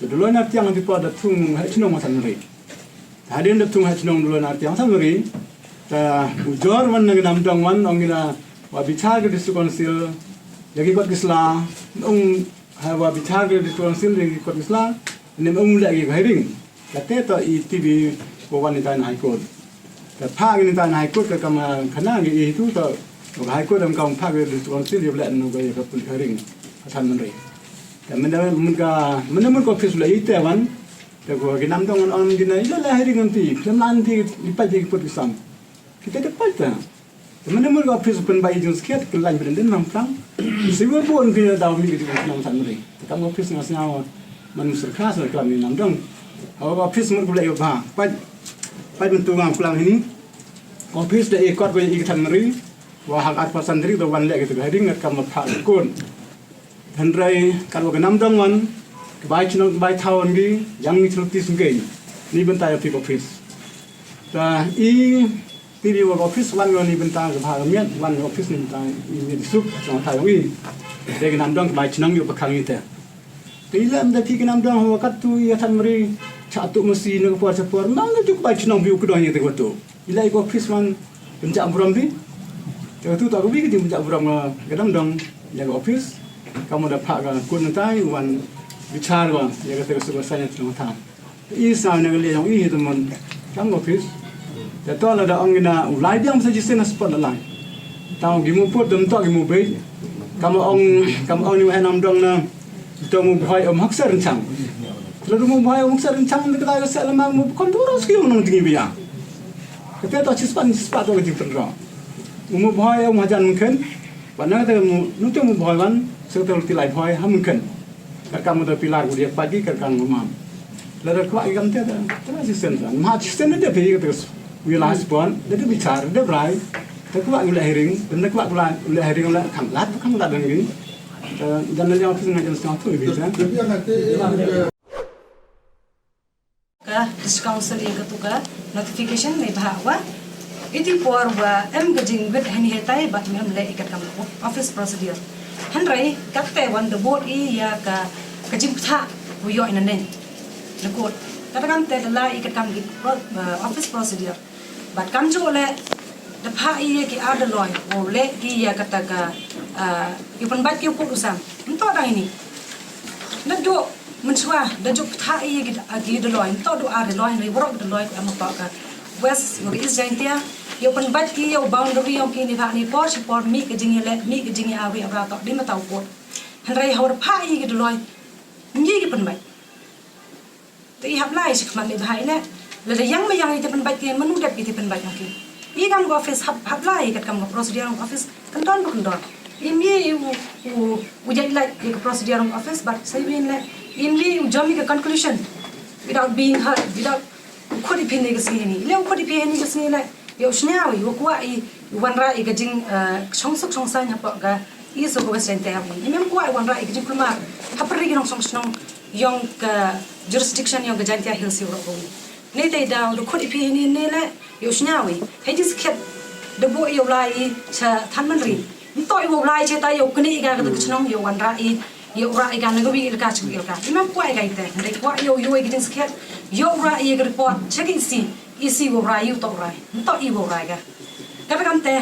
Da Loi Nartiang ti pa da thung ha chnong Thanmari. Te hadien da thung ha chnong Loi Nartiang Thanmari, te ujor wan na ki namdong wan, ong ina, wa bichar ki District Council, ya ki kot ki sla, ong Ha wa bichar ki District Council de ki kot ki sla, ne em um le ki hearing. Kate toh i ti bi ko wan ni ta na High Court. Ka pha ki ni ta na High Court ka kam khana ki i tu toh, ka High Court em kam pha ki District Council yo le no ka ka pun hearing. Ka Thanmari. Ka menda mun ka, menda mun ka office le i te wan, te ko ki namdong on di na i le hearing ti, klem lan ti, i pa ti ki put ki sam. Kita te pa ta. Te manda mut ka office pynbait i jingskhiat, ka lain pyndendan nang phrang. Siwa bun phi daw mi ka jingkhnang Thanmari. Te kam office nga sñiaw man u syrkhas na klam ni namdong. Hawa ka office mut ka leh bha. Pait, pait myntu ngam klam hini. Ka office da i kot ko i Thanmari. Wa hak ar percent ri da wan leh ki te ka hearing ngat kam ma pha kun. Hynrei katwa ka namdong wan, ka bai chnong, ka bai thaw wan ki, yang ngi chnong ti sngkei. Ni bynta ya phi ka office. Ta i Ti di wa ka office wan wa ni bynta ka bha ka miat, wan ka office ni bynta i miat i suk, sa thaw i. Te ka namdong ka bai chnong yow pakhang i te. Te i lem da phi ka namdong hawa kat tu i Thanmari, cha tu masi na ka por cha por, ma nga juk bai chnong bi u kdong i te ka tu. I leh i ka office man, pynjah burom bi. Te ka tu ta ka bi ka jing pynjah burom ka namdong, ya ka office. Ka mo da pha ka kun tai, wan bichar wa, ya ka te ka suk ka sa ya chnong thaw. I sa na ka liang i hi te mon kam ka office. Te to la da ong ina u lai biang sa chisien na spot la lai. Tang ki mu put dem to ki mu bei. Kam ong, kam ong ni wa namdong na. To mu bhoi om hak ser chang. Te la du mu bhoi om hak ser chang de ka ta ka se la mang mu kon tu ros ki ong nang tingi bia. Kate to chispan chispa to ka jing pynro. Mu bhoi om hajan mungkin. Wa na te mu, nu te mu bhoi wan, se te ti lai bhoi ha mungkin. Ka kam da pilar ku dia pagi ka kam ngam. La da kwah i kam te da, te da sisen da. Ma sisen da phi ka te wi la spon, da da bichar, da brai. Te kwah u le hearing, da kwah u le hearing la khang lat, khang lat ngi. Dan le office nga jan sa tu bi sa. Ka District Council ya ka tu ka notification neibhah wa iti por wa em ka jingwit hani hetai bad em le i katkam office procedure. Hynrei katte wan da bot i ya ka, ka jingptha u yoh i na neng. Na court. Katkam te da la i katkam ki pro-, uh, office procedure. Bad kam ju le da pha i ya ki ar da loi, wow le ki ya kata ka, ah, yow pynbait ki u put u sam. Nto dang ini. Da ju mynchwa, da ju ptha i ya ki, ah, ki da loi. Nto du ar da loi, ni warok da loi, am to ka West, wa ka East Jaintia. Yow pynbait ki ya u boundary yong ki ni bha ni por, chi por mi ka jing ya le, mi ka jing ya awi, abra to, di ma tau put. Hynrei hawa da pha i ya ki da loi. Ngi ki pynbait. Te i hap lai shi khmat le bha i le. Lada yang ma yang i te pynbait ki, manu dep ki te pynbait ki. I kam ka office hap, hap lai katkam ka procedure ka office. Kyndon ba kyndon. Im ye i u, u, u jait lait ya ka procedure ka office, but sa i win le. Im ye i u jam i ka conclusion. Without being heard, without u khut i phi ni ka sngi ni. Le u khut i phi ni ka sngi le. Yow sñiaw i, wa kwah i, wanrah i ka jing, eh, chongsuk chongsaiñ hapoh ka, i so ka West Jaintia. I mem kwah i wanrah i ka jingkulmar, hapyrdi ki nongchong chnong yong ka jurisdiction yong ka Jaintia Hills i warok ka wi. Ni te daw du khut i phi ni ni le, yow sñiaw i. Hei jingsakhiat da booh yow lai i cha than man ri. Nto i wow lai che ta yow kani i ka ka chnong yow wan ra i. Yow ra i ka na ka wi ilka chu ilka. I mam kwah i ka i te. Ndai kwah yow yow i ka jingsakhiat. Yow ra i ka report. Che ki si. I si wow ra i yow to ra i. Nto i wow ra i ka. Ka ka kam te.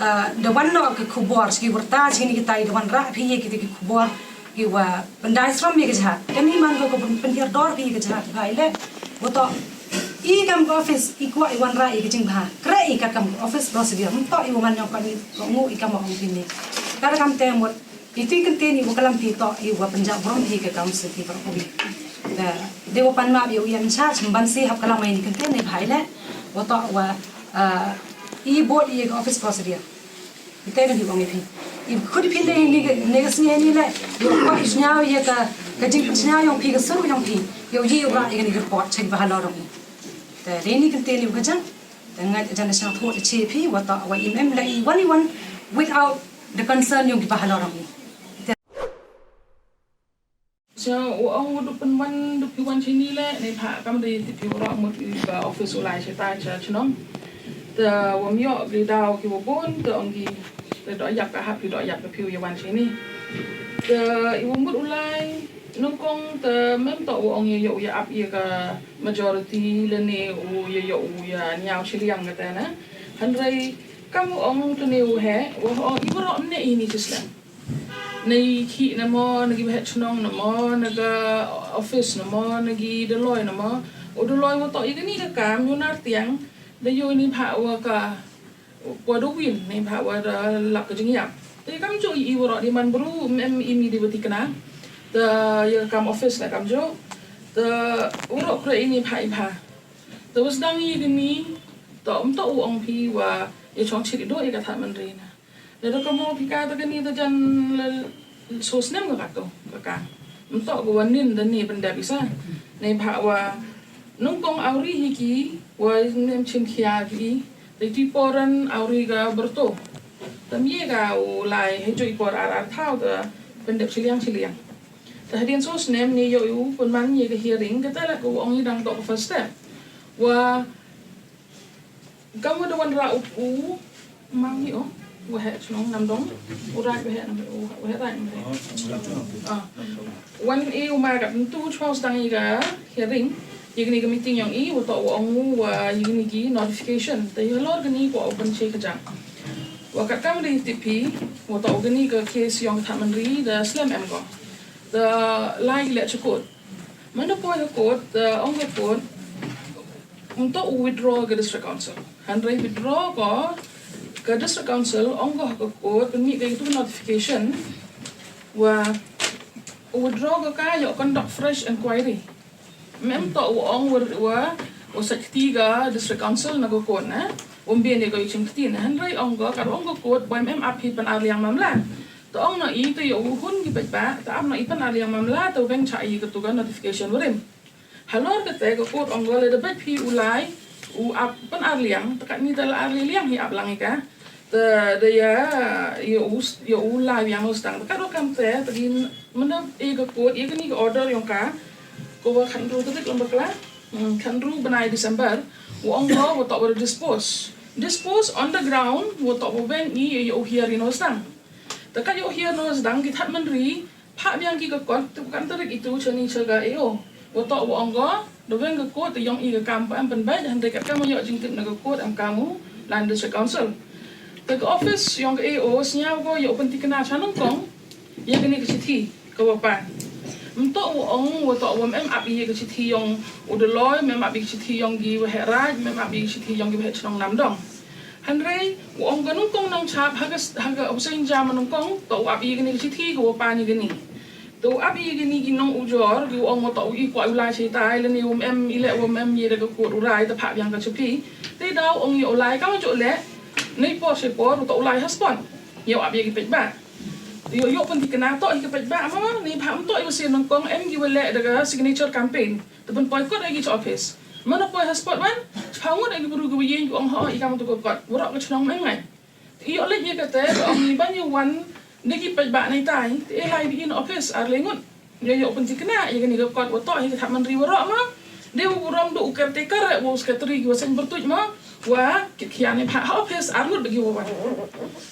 Ah, da wan noh ka khubor, chi ki warta, chi ni ki tai, da wan rah phi ya ki, ki khubor, ki wa pyndai srom ya ka jhat. Kani man ko ka pyn-, pynhiar dor phi ya ka jhat, bha i le. Wa toh, i kam ka office, i kwah i wan rah ya ka jingbha. Kre i ka kam ka office procedure, nto i wa man yong ka ni, ko ngu i kam wa ong phi ni. Ka da kam te mut, i tu i kyntien i wa klam phi toh, i wa pynjah burom phi ka kam se phi wa ong. Da, de wa pan map ya u ya in charge, mban si hap klam i ni kyntien ni bha i le. Wa toh wa, ah, i bood i ka office procedure. I te ka hi ong i phi. I khut i phi le ni ka, ni ka sngi ni le. Yow kwah i sñiaw ya ka, ka jingpynsñiaw yong phi ka sur yong phi. Yow yi yow ra i ka ni report cha ki bahalor yong i. Te de ni kyntien ni ka jang. Te ngai te jan da sñiaw thoh te chi phi wa toh wa im em la i wan i wan without the consent yong ki bahalor yong i. Cha u ong u du pynwan du phi wan chini le, neibhah kam dei ti phi u roh mut i ka office u lai cha ta cha chnong. Te wa ym yoh ki daw ki wa bun, te ong ki, te doh yap ka hap, ki doh yap ka phi u ya wan chini. Te i wa mut u lai, nyngkong te mem toh u ong ya, ya u ya ap ya ka majority le ne u ya, ya u ya ñiaw chiliang ka te na. Hynrei kam u ong te ne u he, wa ong i wa roh ne i ni chisla. Na i khih na mo, na ki waheh chnong na mo, na ka office na mo, na ki daloi na mo. U daloi wa toh i kani ka kam, yow nar tiang, da yow neibhah wa ka, wa da win, neibhah wa da lap ka jingyap. Te kam jooh i, i wa roh di man bru, em, em i mi di wa tikna. Te ya kam office na kam jooh. Te u roh kre i neibhah i bha. Te wa sdang i kani, toh um toh u ong phi wa ya chong chit i doh ya ka thad man ri na. Lada ka mo phi ka ta kani ta jan la so snem ka kato, ka ka. Nto ka wa nin da ni pyndep i sa. Neibhah wa nyngkong awri hi ki, wa nem chim khia ki, ta ti poran awri ka berto. Ta mi ka u lai he joi por ar ar thaw ta pyndep chiliang chiliang. Ta hadien so snem ni yow u pynman ye ka hearing, ka ta la ka wa ong i dang toh ka first step. Wa Kam wa da wan rah u, u, mang hi o, waheh chnong Namdong, u rah waheh nam, u, waheh rah nam. Ah. Wan i u ma ka tu chwa sdang i ka hearing, ya kani ka meeting yong i, wa toh wa ong u, wa ya kani ki notification, te ya lor kani ko open che ka jang. Wa kat kam ri tipi, wa toh wa kani ka case yong ka thad man ri, da slem em ko. Da lai le cha court. Manda poi ha court, da ong ka court, um toh u withdraw ka District Council. Hynrei withdraw ko ka District Council, ong ko ha ka court, pynmih ka itu notification, wa u withdraw ko ka yow conduct fresh inquiry. Mem toh u ong wa, wa, wa sait kti ka District Council na ka court na, um bien ya ka yow chim kti na. Hynrei ong ko, ka ong ka court, boi mem ap hi pyn ar liang mamla. Ta ong na i ta yow hun ki bait ba, ta ap na i pyn ar liang mamla, ta weng cha i ka tu ka notification warim. Halor ka te ka court ong ko le da bait phi u lai, u ap pyn ar liang, ta kat ni ta la ar liang hi ap lang i ka. Ta da ya, ya u, ya u lai yang u stang. Ta kat ro kam te, ta din, manda i ka court, ya kani ka order yong ka, ko wa khan ru tarik lang bakla, hmm, khan ru bnai December, wa ong ko, wa toh wa dispose. Dispose on the ground, wa toh wa weng i, ya u hiar i no stang. Ta kat yow hiar no sdang ki thad man ri, phah biang ki ka kot, tu kan tarik itu chani cha ka A O. Wa toh wa ong ko, da weng ka kot, ta yong i ka kam pa em pynbait, hynrei kat kam yow jingtip na ka kot, em kam u, lan District Council. Ta ka office yong ka A O, sñiaw ko, yow pyntikna cha nyngkong, ya kani ka chithi, ka wa pan. Mtoh wa ong, wa toh wa mem ap i ya ka chithi yong u daloi, mem ap i ka chithi yong ki waheh raij, mem ap i ka chithi yong ki waheh chnong Namdong. Hynrei, wa ong ka nyngkong nongchap, ha ka, ha ka Hussain Jama nyngkong, toh u ap i kani ka chithi, ka wa pan i kani. Toh u ap i kani ki nong ujor, ki wa ong wa toh u i kwah u lai chai tai, lane wa mem i le wa mem ye da ka court u rai, ta phah biang ka chapi. Te daw ong yow lai, ka wa jooh le, nei por chai por, toh u lai ha spot. Yow ap i ki paidbah. Yow, yow pyntikna toh i ki paidbah, ma, neibhah mtoh i wa sien nyngkong, em ki wa le da ka signature campaign. Te pynpoi kot ya ki cha office. Manda poi ha spot wan, chiphaw ngut ya ki bru ki wa yeng ki ong ho, i kam tu ka kot. Waroh ka chnong mem ngai. Te yow leh ya ka te, ka ong i ban yow wan, da ki paidbah nei tai. Te e lai di in office, ar le ngut. Yow yow pyntikna, ya kani ka kot wa toh, ya ka thad man ri waroh ma. Dei u burom du u caretaker, u secretary ki wa seng bertuit mo, wa kit khian i pha ha office, ar ngut bagi wa wan.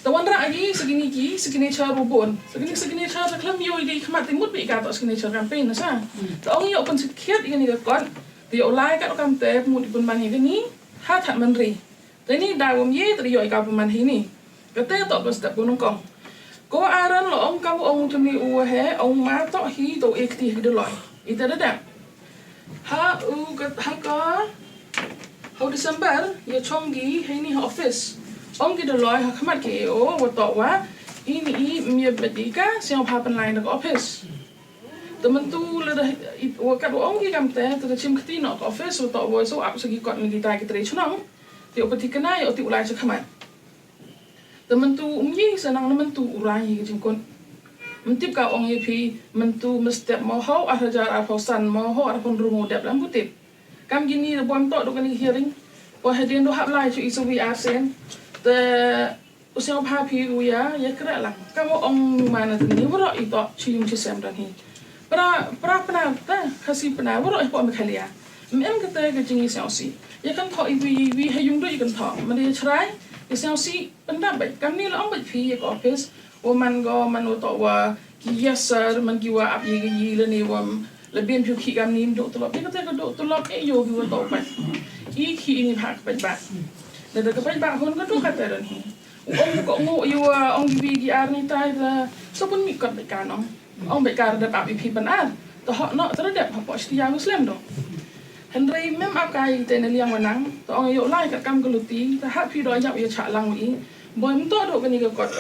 Te wan ra agi, sa kini ki, sa kini cha ru bun. Sa kini, sa kini cha sa khlem yo i di khmat ti mut bi ka to sa kini cha campaign na sa. Te ong yo open sit khiat i ni ka kot, te yo lai ka kam te, mut i pun man i ni, ha that man ri. Te ni da wam ye, te yo i ka pun man hi ni. Ka te to bas te pun kong. Ko aran lo ong ka ong tu ni u he, ong ma to hi to ek ti hi de loi. I te da da. Ha u ka, ha ka, ha u December, ya chong gi, ha ini ha office. Ong ki da loi, ha khmat ki e o, wa to wa, ini i, mi ya badi ka, siang pa pen line da ka office. Te mentu le da, i, wa kat wa ong ki kam te, te da chim kti no ka office, wa to wa so ap sa ki kot ni ki tai ki tre chnong. Ti o pati kena, ya o ti u lai cha khmat. Te mentu um yi sa nang na mentu u rai yi ka jingkut. Mentip ka ong yi phi, mentu mestep mo ho, ar hajar ar phaw san mo ho, ar phaw ru mo dep lam butip. Kam kini da bom to do kani hearing. Poi hadien do hap lai chu i sa wi ar sen. Te u siang pha phi u ya, ya kra lang. Kam ong ma na te ni waro i to, chi yung chi sem dan hi. Pra, pra pna ta, Khasi pna, waro i po Meghalaya. Em em kata ka jing i siang si. Ya kan tho i wi, i wi ha yung do i kan tho. Ma de chrai, i siang si, Pyndap bait, kam ni la ong bait phi ya ka office, wa man go, man wa to wa, ki yes sir, man ki wa ap ye ka yi le ni wa, le bien phi ki kam ni do tulop, ya kata ka do tulop, e yo ki wa to bait. I ki ini ha ka bait bait. Da da ka bait bait hon ka do kata don hi. U ong ko ngo i wa, ong ki bi ki ar ni tai da, so pun mi kot bait ka nong. Ong bait ka da ap i phi pan ar. To ho no, to da dep, ha po shti ya Muslim do. Hynrei mem ap ka i te ne liang wa nang, to ong yo lai kat kam ka luti, ta ha phi do yap ya cha lang i. Boi mto do kani ka kot.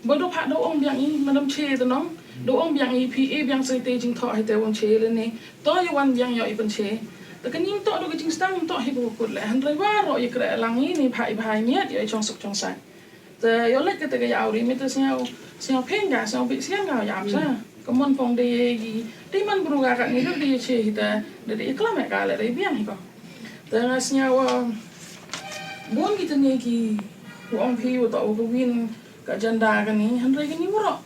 Boi do pha do ong biang i, madam che to nong. Do ong biang i phi e biang sa te jingthoh hi te won che le ni. To ya wan biang yo i pan che. Ta kani mto do ka jingstang mto hi ko kut le. Hynrei wa ro ya kre lang i ni pha i bha i miat ya i chong suk chong sai. Te yo lek kata ka ya uri mi te sñiaw, sñiaw phen ka, sñiaw bi sian ka ya sa. Ka mon pong de ye gi, de man bru ka kat ni de ye che hi te, de de klam ka le de biang hi ko. Te nga sñiaw, uh, bon ki te ni ki, u ong phi u to u ka win ka agenda ka ni, hynrei ka ni waro.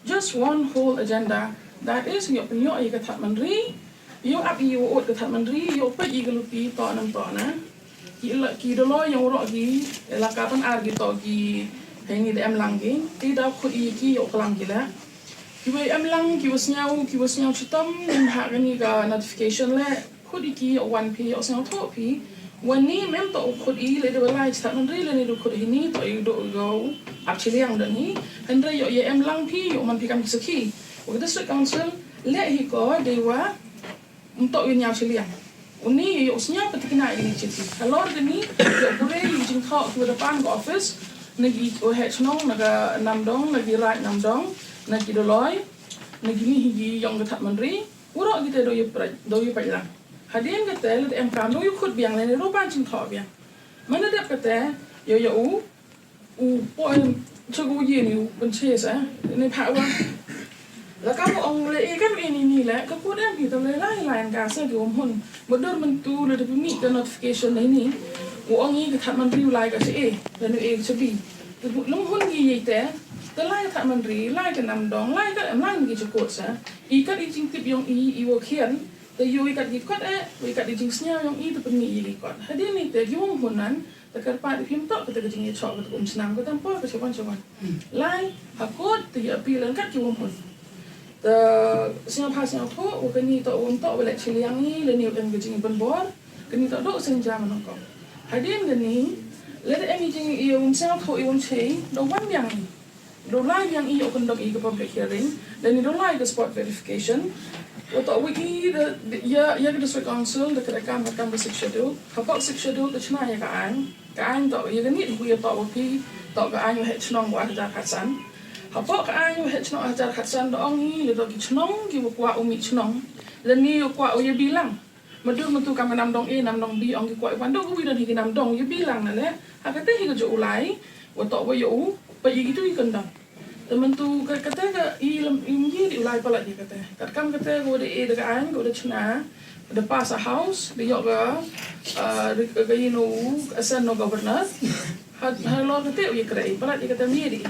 Just one whole agenda. That is, yo pynyo i ka that man ri, yo ap i u ut ka that man ri, yo peit i ka luti to nam to na. Ki la, ki dolo yong ro ki, la ka pan ar ki to ki, hei ni de em lang ki, ti da khut i ki yo klang ki la. Ki wa em lang, ki wa sñiaw, ki wa sñiaw chitom, nim ha ka ni ka notification le, khut i ki yo wan phi, yo sñiaw tho phi. Wan ni mem to khut i le de wa lai chat man ri le ni du khut hi ni to i do go ap chiliang dan hi. Hynrei yo ye em lang phi, yo man phi kam ki sakhi. Wa ka district council, le hi ko de wa, Mto wi ñiaw chiliang. Uni yow sñiaw patikna ini chiti. Halor kani, yow pure i jingthoh ki wa da pan ka office, na ki wa heh chnong, na ka Namdong, na ki Raij Namdong, na ki Doloi, na ki ni hi ki yong ka That Myntri, u roh ki te do yow pait, do yow pait lang. Hadien ka te, le em kam, do yow khut biang, le ne do pan jingthoh biang. Mana dep ka te, yow yow u, U poi, cha ko ye ni u pynche sa, ni pha wa. La ka mo ong le, e kan e ni ni le, ka ko dem ki tam le lai lai ka sa ki um hun. Ba dur man tu le de pynmih ka notification le ni. U ong i ka That Myntri u lai ka cha e, le ni e cha bi. Te bu lung hun ki ye te, te lai That Myntri, lai ka Namdong, lai ka em lai ki cha kot sa. I kat i jingtip yong i, i wa khian, te yow i kat ki kot e, i kat i jingsñiaw yong i te pynmih i ki kot. Hadien ni te, ki um hun nan, Te kyrpad i phi mto, kata ka jingyachoh, kata ka um snam, kata mpo, ka chawan chawan. Lai, ha kot, te ya appeal, kat ki wom hun. Te sñiaw pha sñiaw thoh, wa kani toh wom toh, wa leh chiliang i, le ni em ka jingpynbor, kani toh do seng jam nong ko. Hadien kani, le da em i jing i wom sñiaw thoh, i wom chei, da wan biang i. Da lai biang i yow kyndong i ka public hearing, da ni da lai ka spot verification. Wa toh wa i da, da, ya, ya ka District Council, da ka da kam, da kam ka Sixth Schedule. Hapoh Sixth Schedule, da chna ya ka aiñ. Ka aiñ toh, ya ka nit hu ya toh wa phi, toh ka aiñ wa heh chnong wa hajar khatsan. Hapoh ka aiñ wa heh chnong hajar khatsan, da ong i, le toh ki chnong, ki wa kwah u mih chnong. Le ni wa kwah u ya bilang. Madu matu kam ka Namdong A, Namdong B, ong ki kwah i wan do ka wi don hi ki Namdong, ya bilang na le. Ha kate hi ka jo u lai, wa toh wa ya u, pa ya ki tu i kyndong. Te matu ka, kate ka i lam i ngi di u lai palat ya kate. Kat kam kate ka wa da e da ka aiñ, ka wa da chna, da pass a house, da yoh ka, ah, da ka, ka, you know, assent no governor. Ha, ha lor kate u ya kre, palat ya kate mi di.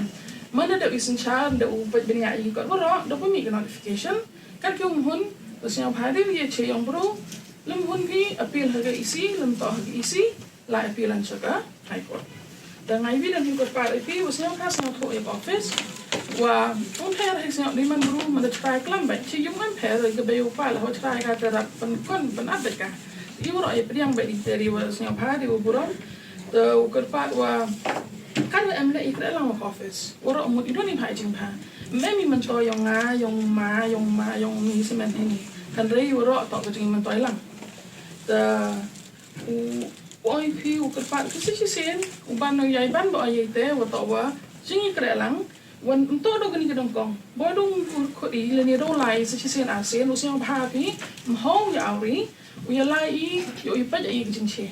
Mana da u i synchar, da u pait bniah ya ki kot waroh, da pynmih ka notification. Kat ki um hun, da sñiaw bha de u ya che yong bru, Lym hun phi appeal ha ka E C, lym toh ha ka E C, lai appeal an cha ka High Court. Da ngai wi da ni ko pat i phi, wa sñiaw pha sñiaw thoh ya ka office. Wa ym pher ha sñiaw ni man bru man da chrai klam bait. Chi yung ym pher ka bei u pa la ho chrai ka te rap pan kon pan at bait ka. I waroh ya pdiang bait i te ri wa sñiaw pha ri wa burom. Te u kyrpad wa kan wa em le i kre lang wa ka office. Waroh mut i don i bha i jing bha. Ym em i man to yong nga, yong ma, yong ma, yong mi semen hini. Kan rei waroh to ka jing man to i lang. Te u, u oi phi u kyrpad ka sa chisien, u ban nong yai ban ba oi yai te, wa toh wa jing i kre lang, wan ym toh do kani ka dong kong. Boi dong kur khut i, lani do lai sa chisien arsien, u sñiaw bha phi, ym hong ya auri, u ya lai i, yo i pait i ka jingche.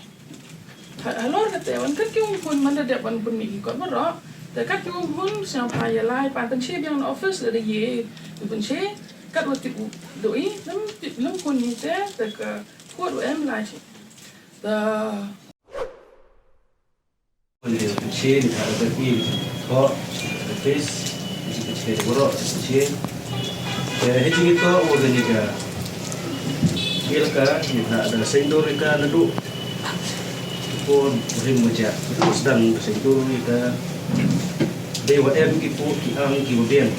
Ha, halor kate, wan kat ki ung hun man da dep wan pun mi ki kot waroh, te kat ki ung hun, sñiaw bha ya lai, pan pynche biang na office, da da ye, u pynche, kat wa tip u do i, lem tip, lem pun ni te, te ka, Kuat wa em lai chi. Da. Wan de pynche ni ka da ki tho, da pis, chi pynche da waroh, chi pynche. Da he chi ni tho, wa da ni ka. Yel ka, ni ka da sendor ka na du. Pon rim mo ja. Du sdang da sendor ka. De wa em ki pu, ki ang, ki wa biang.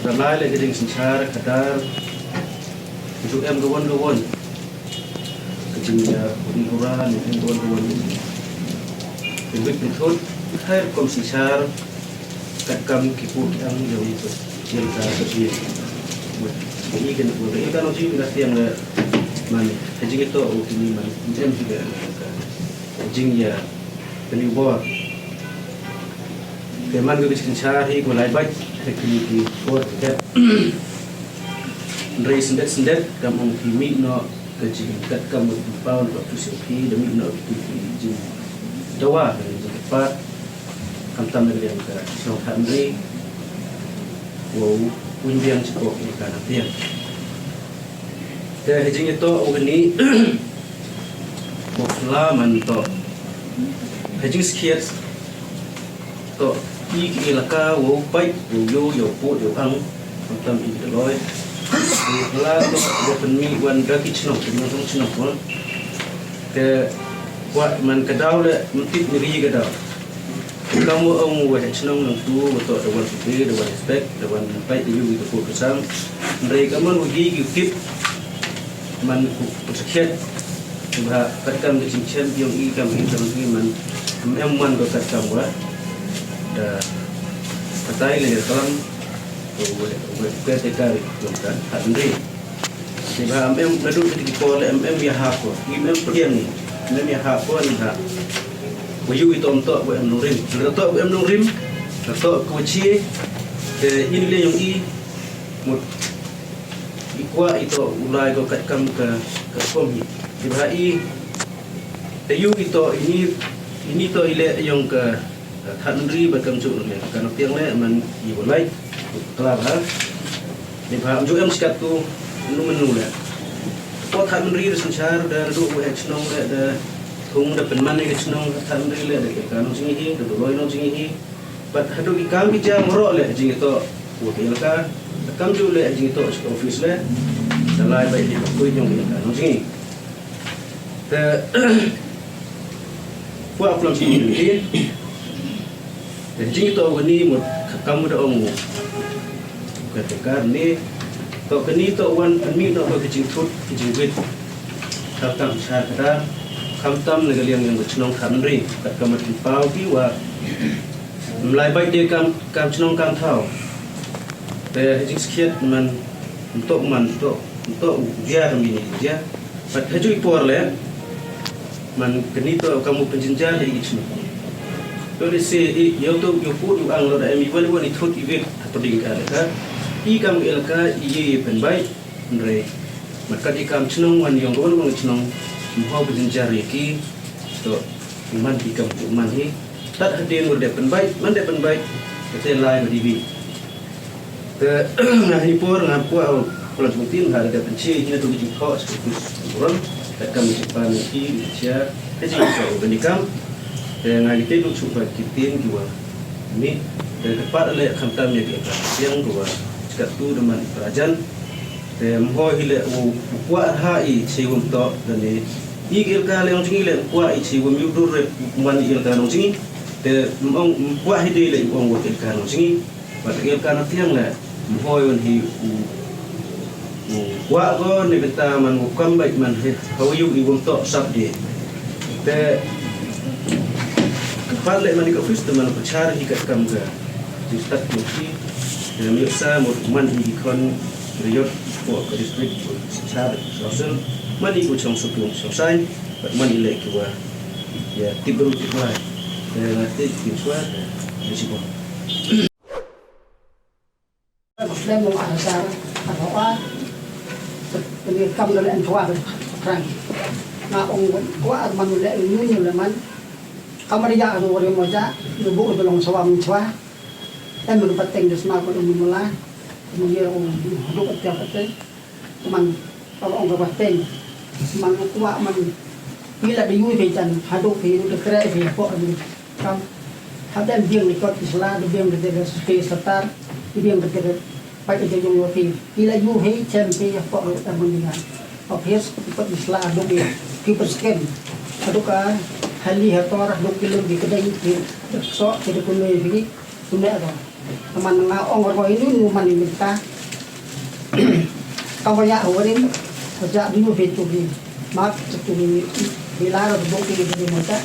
Da lai le ka ding synchar, ka dar. Ju em ka wan, ka wan. Ka jingya, ka jingkura, ni, ni, wan, wan. Ka wit, ka thut, khair kom synchar, kat kam ki pu ki ang, ya, wi, ka, ya, ka, ka, ya. Wit, ka, i, ka, wit, ka, i, ka, no, jing, ka, tiang, ka, man, ka jing ito, o, kini, man, em, ki, ka, ka, ka jingya, ka, ni, bor. Ka, man, ka, ka, synchar, hi, ko, lai, bait, ka, kini, ki, bor, ka, Rei sendet sendet, kam ong phi mih noh, ka jingkatkam wa phi paw, wa phi sngewthuh, da mih noh ki jingdawa, ka jingkyrpad, khamtam na ka liang ka chnong Thanri, wow, pynbiang chipok ya ka na biang. Te ha jingitoh wa kani, wow la man toh, ha jingskhiat, Toh, i ki elaka, wow pait, wow yoh, yow pud, yow ang, khamtam i ki Dolloi. Wow la toh, wow pynmih wan da ki chnong, pynmih wan chnong, wa. Te, wa man ka daw le, myntit ni ri ka daw. Kam wa ong wa chnong nangtu, wa toh da wan pynmih, da wan inspect, da wan pait, da yoh i ka pud ka sam. Hynrei ka man wa ki ki tip, Man ku, ku sakhiat. Bha, katkam ka jingchem yong i kam i kam i man. Em, em man ko katkam wa. Da, katai le kalam. Ko we, we, ke te kari, yong ka, ha, Thanri. Te bha, em, em, nadu ki por le, em, em, ya ha ko. Em, em, pdiang ni. Em, em, ya ha ko, ni ha. Wa yu i tom to, wa em nongrim. Wa to, wa em nongrim. Wa to, ko chi. Te, ini le yong i. Mut. I kwah i toh u lai ko katkam ka, ka kom hi. Te bha i, te yu i toh ini, ini toh i le yong ka, ka Thanri bad kamjooh le. Ka Nongtiang le man i wa lai, kla bha. Te bha, kamjooh em sikat tu, nu menu le. Ko Thanri da synchar, da du wa ha chnong le, da thung da pynman ka chnong Thanri le, da ka nong jinghi, da du loi nong jinghi. Bad hadooh ki kam ki jam waroh le, jingitoh wa ki elaka, kamjooh le, jingitoh cha ka office le, da lai bait ki ka poi yong ki elaka nong jinghi. Te, wa plam chi ni. Te jingitoh wa ni mut, ka kam da ong. Ka te kar ni, toh kani toh wan, ani toh ka jingthut, ka jingwit. Khamtam cha ka da, khamtam na ka liang yong ka chnong Thanri, katkam wa ki paw ki wa, Ym lai bait de kam, kam chnong kam thaw. Te ha jingskhiat man, ym toh man, ym toh, ym toh u jia kam ini jia. Bad ha ju i por le, man kani toh kam u pynjynjar i chnong. Toh le se i, yow toh, yow pud, yow ang lo da em i wan, wan i thut i wit, ha pdeng ka elaka. I kam ka elaka, i ye pynbait, hynrei. Mat kat i kam chnong wan yong ka wan wan chnong, ym hoi pynjynjar i ki, toh, man i kam man hi. Tat hadien wa dep pynbait, man dep pynbait, kate lai wa diwi. Te, nga hi por, nga por, pula jumtin, nga dep pynche, hina tu ki jingthoh, sa kus, kuram, kat kam jingpan ki, chia, te jingthoh, wa ni kam, te nga ki te du chupa ki tin, ki wa, ni, te kyrpad le, khamtam ya ki, yang, ki wa, kat tu, da man, prajan, Te ym hoi hi le u, u kwah ha i chi wym toh, da ni. I ki elaka le ong jngi le u kwah i chi wym yu dur re man i elaka ong jngi. Te ym ong, ym kwah hi de le u ong wa ki elaka ong jngi. Wa ki elaka na tiang le ym hoi wan hi u, u kwah ko ne bynta man u kam bait man hi ha u yu i wym toh sap de. Te pat le man i ka office te man ka char hi ka kam ka. Jingstad ki, em, yoh sa mut man i ki khon riot ko ka district ko sichar social, man i ko chong sukung chong sai, man i le ki wa ya tip bru tip wa, ya te ki chwa, ya si ko. Muslim mo asar, apa wa, ni kam le en chwa, trang. Na ong wa man le ni le man, kam ri ya ro ri mo ja, lu bu de long chwa mo chwa. Em, ka pateng da sma ko da mula, mula u haduk ka pateng. Man, ka ong ka pateng. Man u kwah man, pila da yu phi jan, haduk phi, da kre phi, hapoh ni. Kam, hadem biang ni kot ki sla, da biang ka te ka satar, da biang ka te ka pait ka yung wa phi. Pila yu phi, chem phi, hapoh ka ta man ni. Office, kot ki sla, haduk phi, phi pat skem. Haduk ka, hali hator, haduk ki lum ki kedai, ki sok, ki da kunai phi. Tune to. Taman nga ong ko ini nu man ini ta. Ka wa ya ho rin. Ko ja bi mu be tu bi. Mak tu bi. Bi la ro bu ki bi mo ta.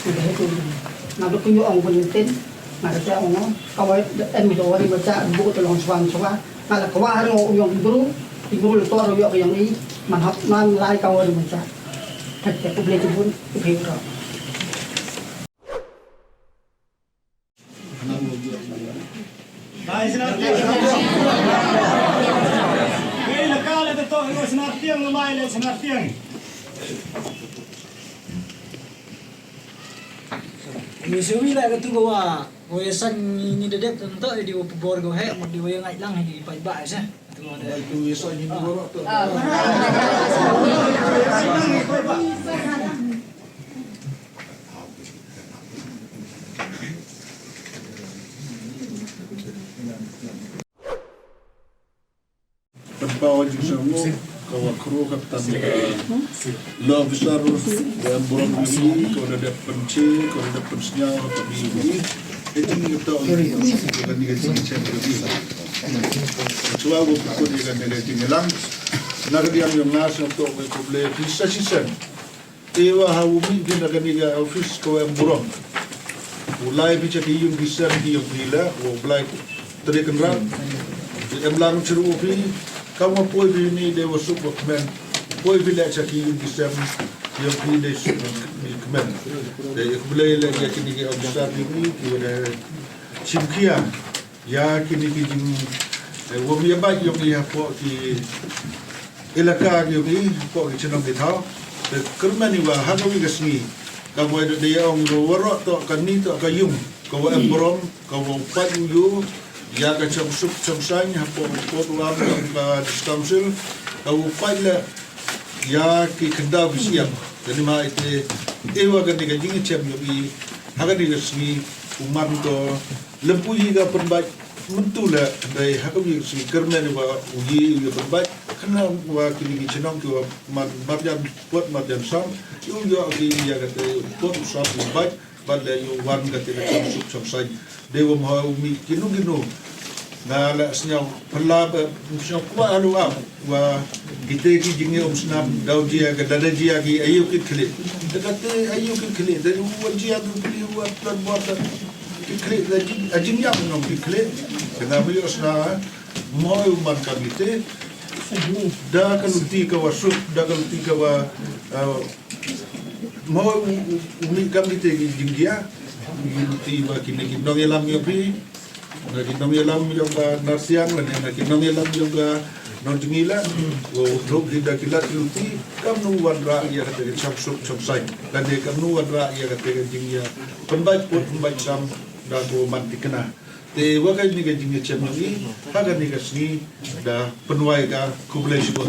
Ni he tu. Nga du ku ong ko ni tin. Nga ta ong. Ka wa em do ri mo ta bu to long swan swa. Nga la ko wa ro yong bru. Di bru to ro yo yong i. Man hap man lai ka wa ri mo ta. Ka te ku ble tu bun. Ku be ro. Lai Senartiang. Wei la ka le to, Senartiang, lai le Senartiang. Mi se wi la ka tu ko wa, ko ya san ni, ni de dep to, di wa bor ko he, mo di wa ya ngai lang he ki pai ba se. Tu wa de. Tu ya san ni bor to. Ah. Pynpaw jingsngew ka wa khroo ka tam, eh, law officer wa em burom uni, ka wa da dep pynche, ka wa da dep pynsngew ha ka wi wi. Iti ni ka toh ka ni ka jingchem ka wi. Chwa wa pynkut ya ka ni ka jingyalang. Na ka diang yong nga sngewthuh ka khublei phi sa chisien. Te wa ha u mih phi na kani ka office ka wa em burom. U lai phi cha ki yung ki sem ki yong phi la, wa u Blai Tre Kynrad. Te em lang chirup phi, kam wa poi phi ni de wa suk wa kmen. Poi phi le cha ki yung ki sem ki yong phi de suk wa kmen. Te ya khublei le ya kini ki officer ki ni ki wa da chimkhia. Ya kini ki jing, eh, wom ya bait yong i hapoh ki elaka yong i, hapoh ki chnong ki thaw. Te kyrmen i wa ha ka wi ka sngi, ka wa da de ong ro waroh toh kani toh ka yung ka wa em burom, ka wa u pait u yoo ya ka chong suk chong saiñ hapoh u pud u am yong ka District Council, ka wa u pait le ya ki khyndaw ki siang. Kani ma ite, e wa kani ka jingchem yong i ha kani ka sngi u man ko lempuyih ka pynbait mynta le, dei ha ka wi ka sngi kyrmen i wa u yi u ya pynbait, khnang wa kini ki chnong ki wa man marjan pud marjan sam, u yoh ki ya ka te pud u sam u bait, bad le u wan ka te ka chong suk chong saiñ. Dei wa mo u mih kino kino. Nga la sñiaw pynlap, eh, sñiaw kwah halu ap. Wa kite ki jingïaid um snam, daw jia ka, da da jia ki, ayu ki khlieh. Da kate ayu ki khlieh, da u wa jia ki khlieh, wa tlot bor da ki khlieh, da jing, a jingïap nong ki khlieh. Da nga mih u sna, mo u man ka mite. Da ka luti ka wa suk, da ka luti ka wa, eh, mo u, u, u mih ka mite ki jingjia. Ki luti wa kine ki nongïalam yong phi. Na ki nongïalam yong ka Narsiang, lane na ki nongïalam yong ka Nongjngi la, wow duk hi da ki lad ki luti, kamnu wanrah ya kate ka chong suk chong saiñ, lane kamnu wanrah ya kate ka jingïa pynbait pud pynbait sam, da ko man tikna. Te wa kani ka jingïachem yong i ha kani ka sngi, da pynwai ka, khublei shibun.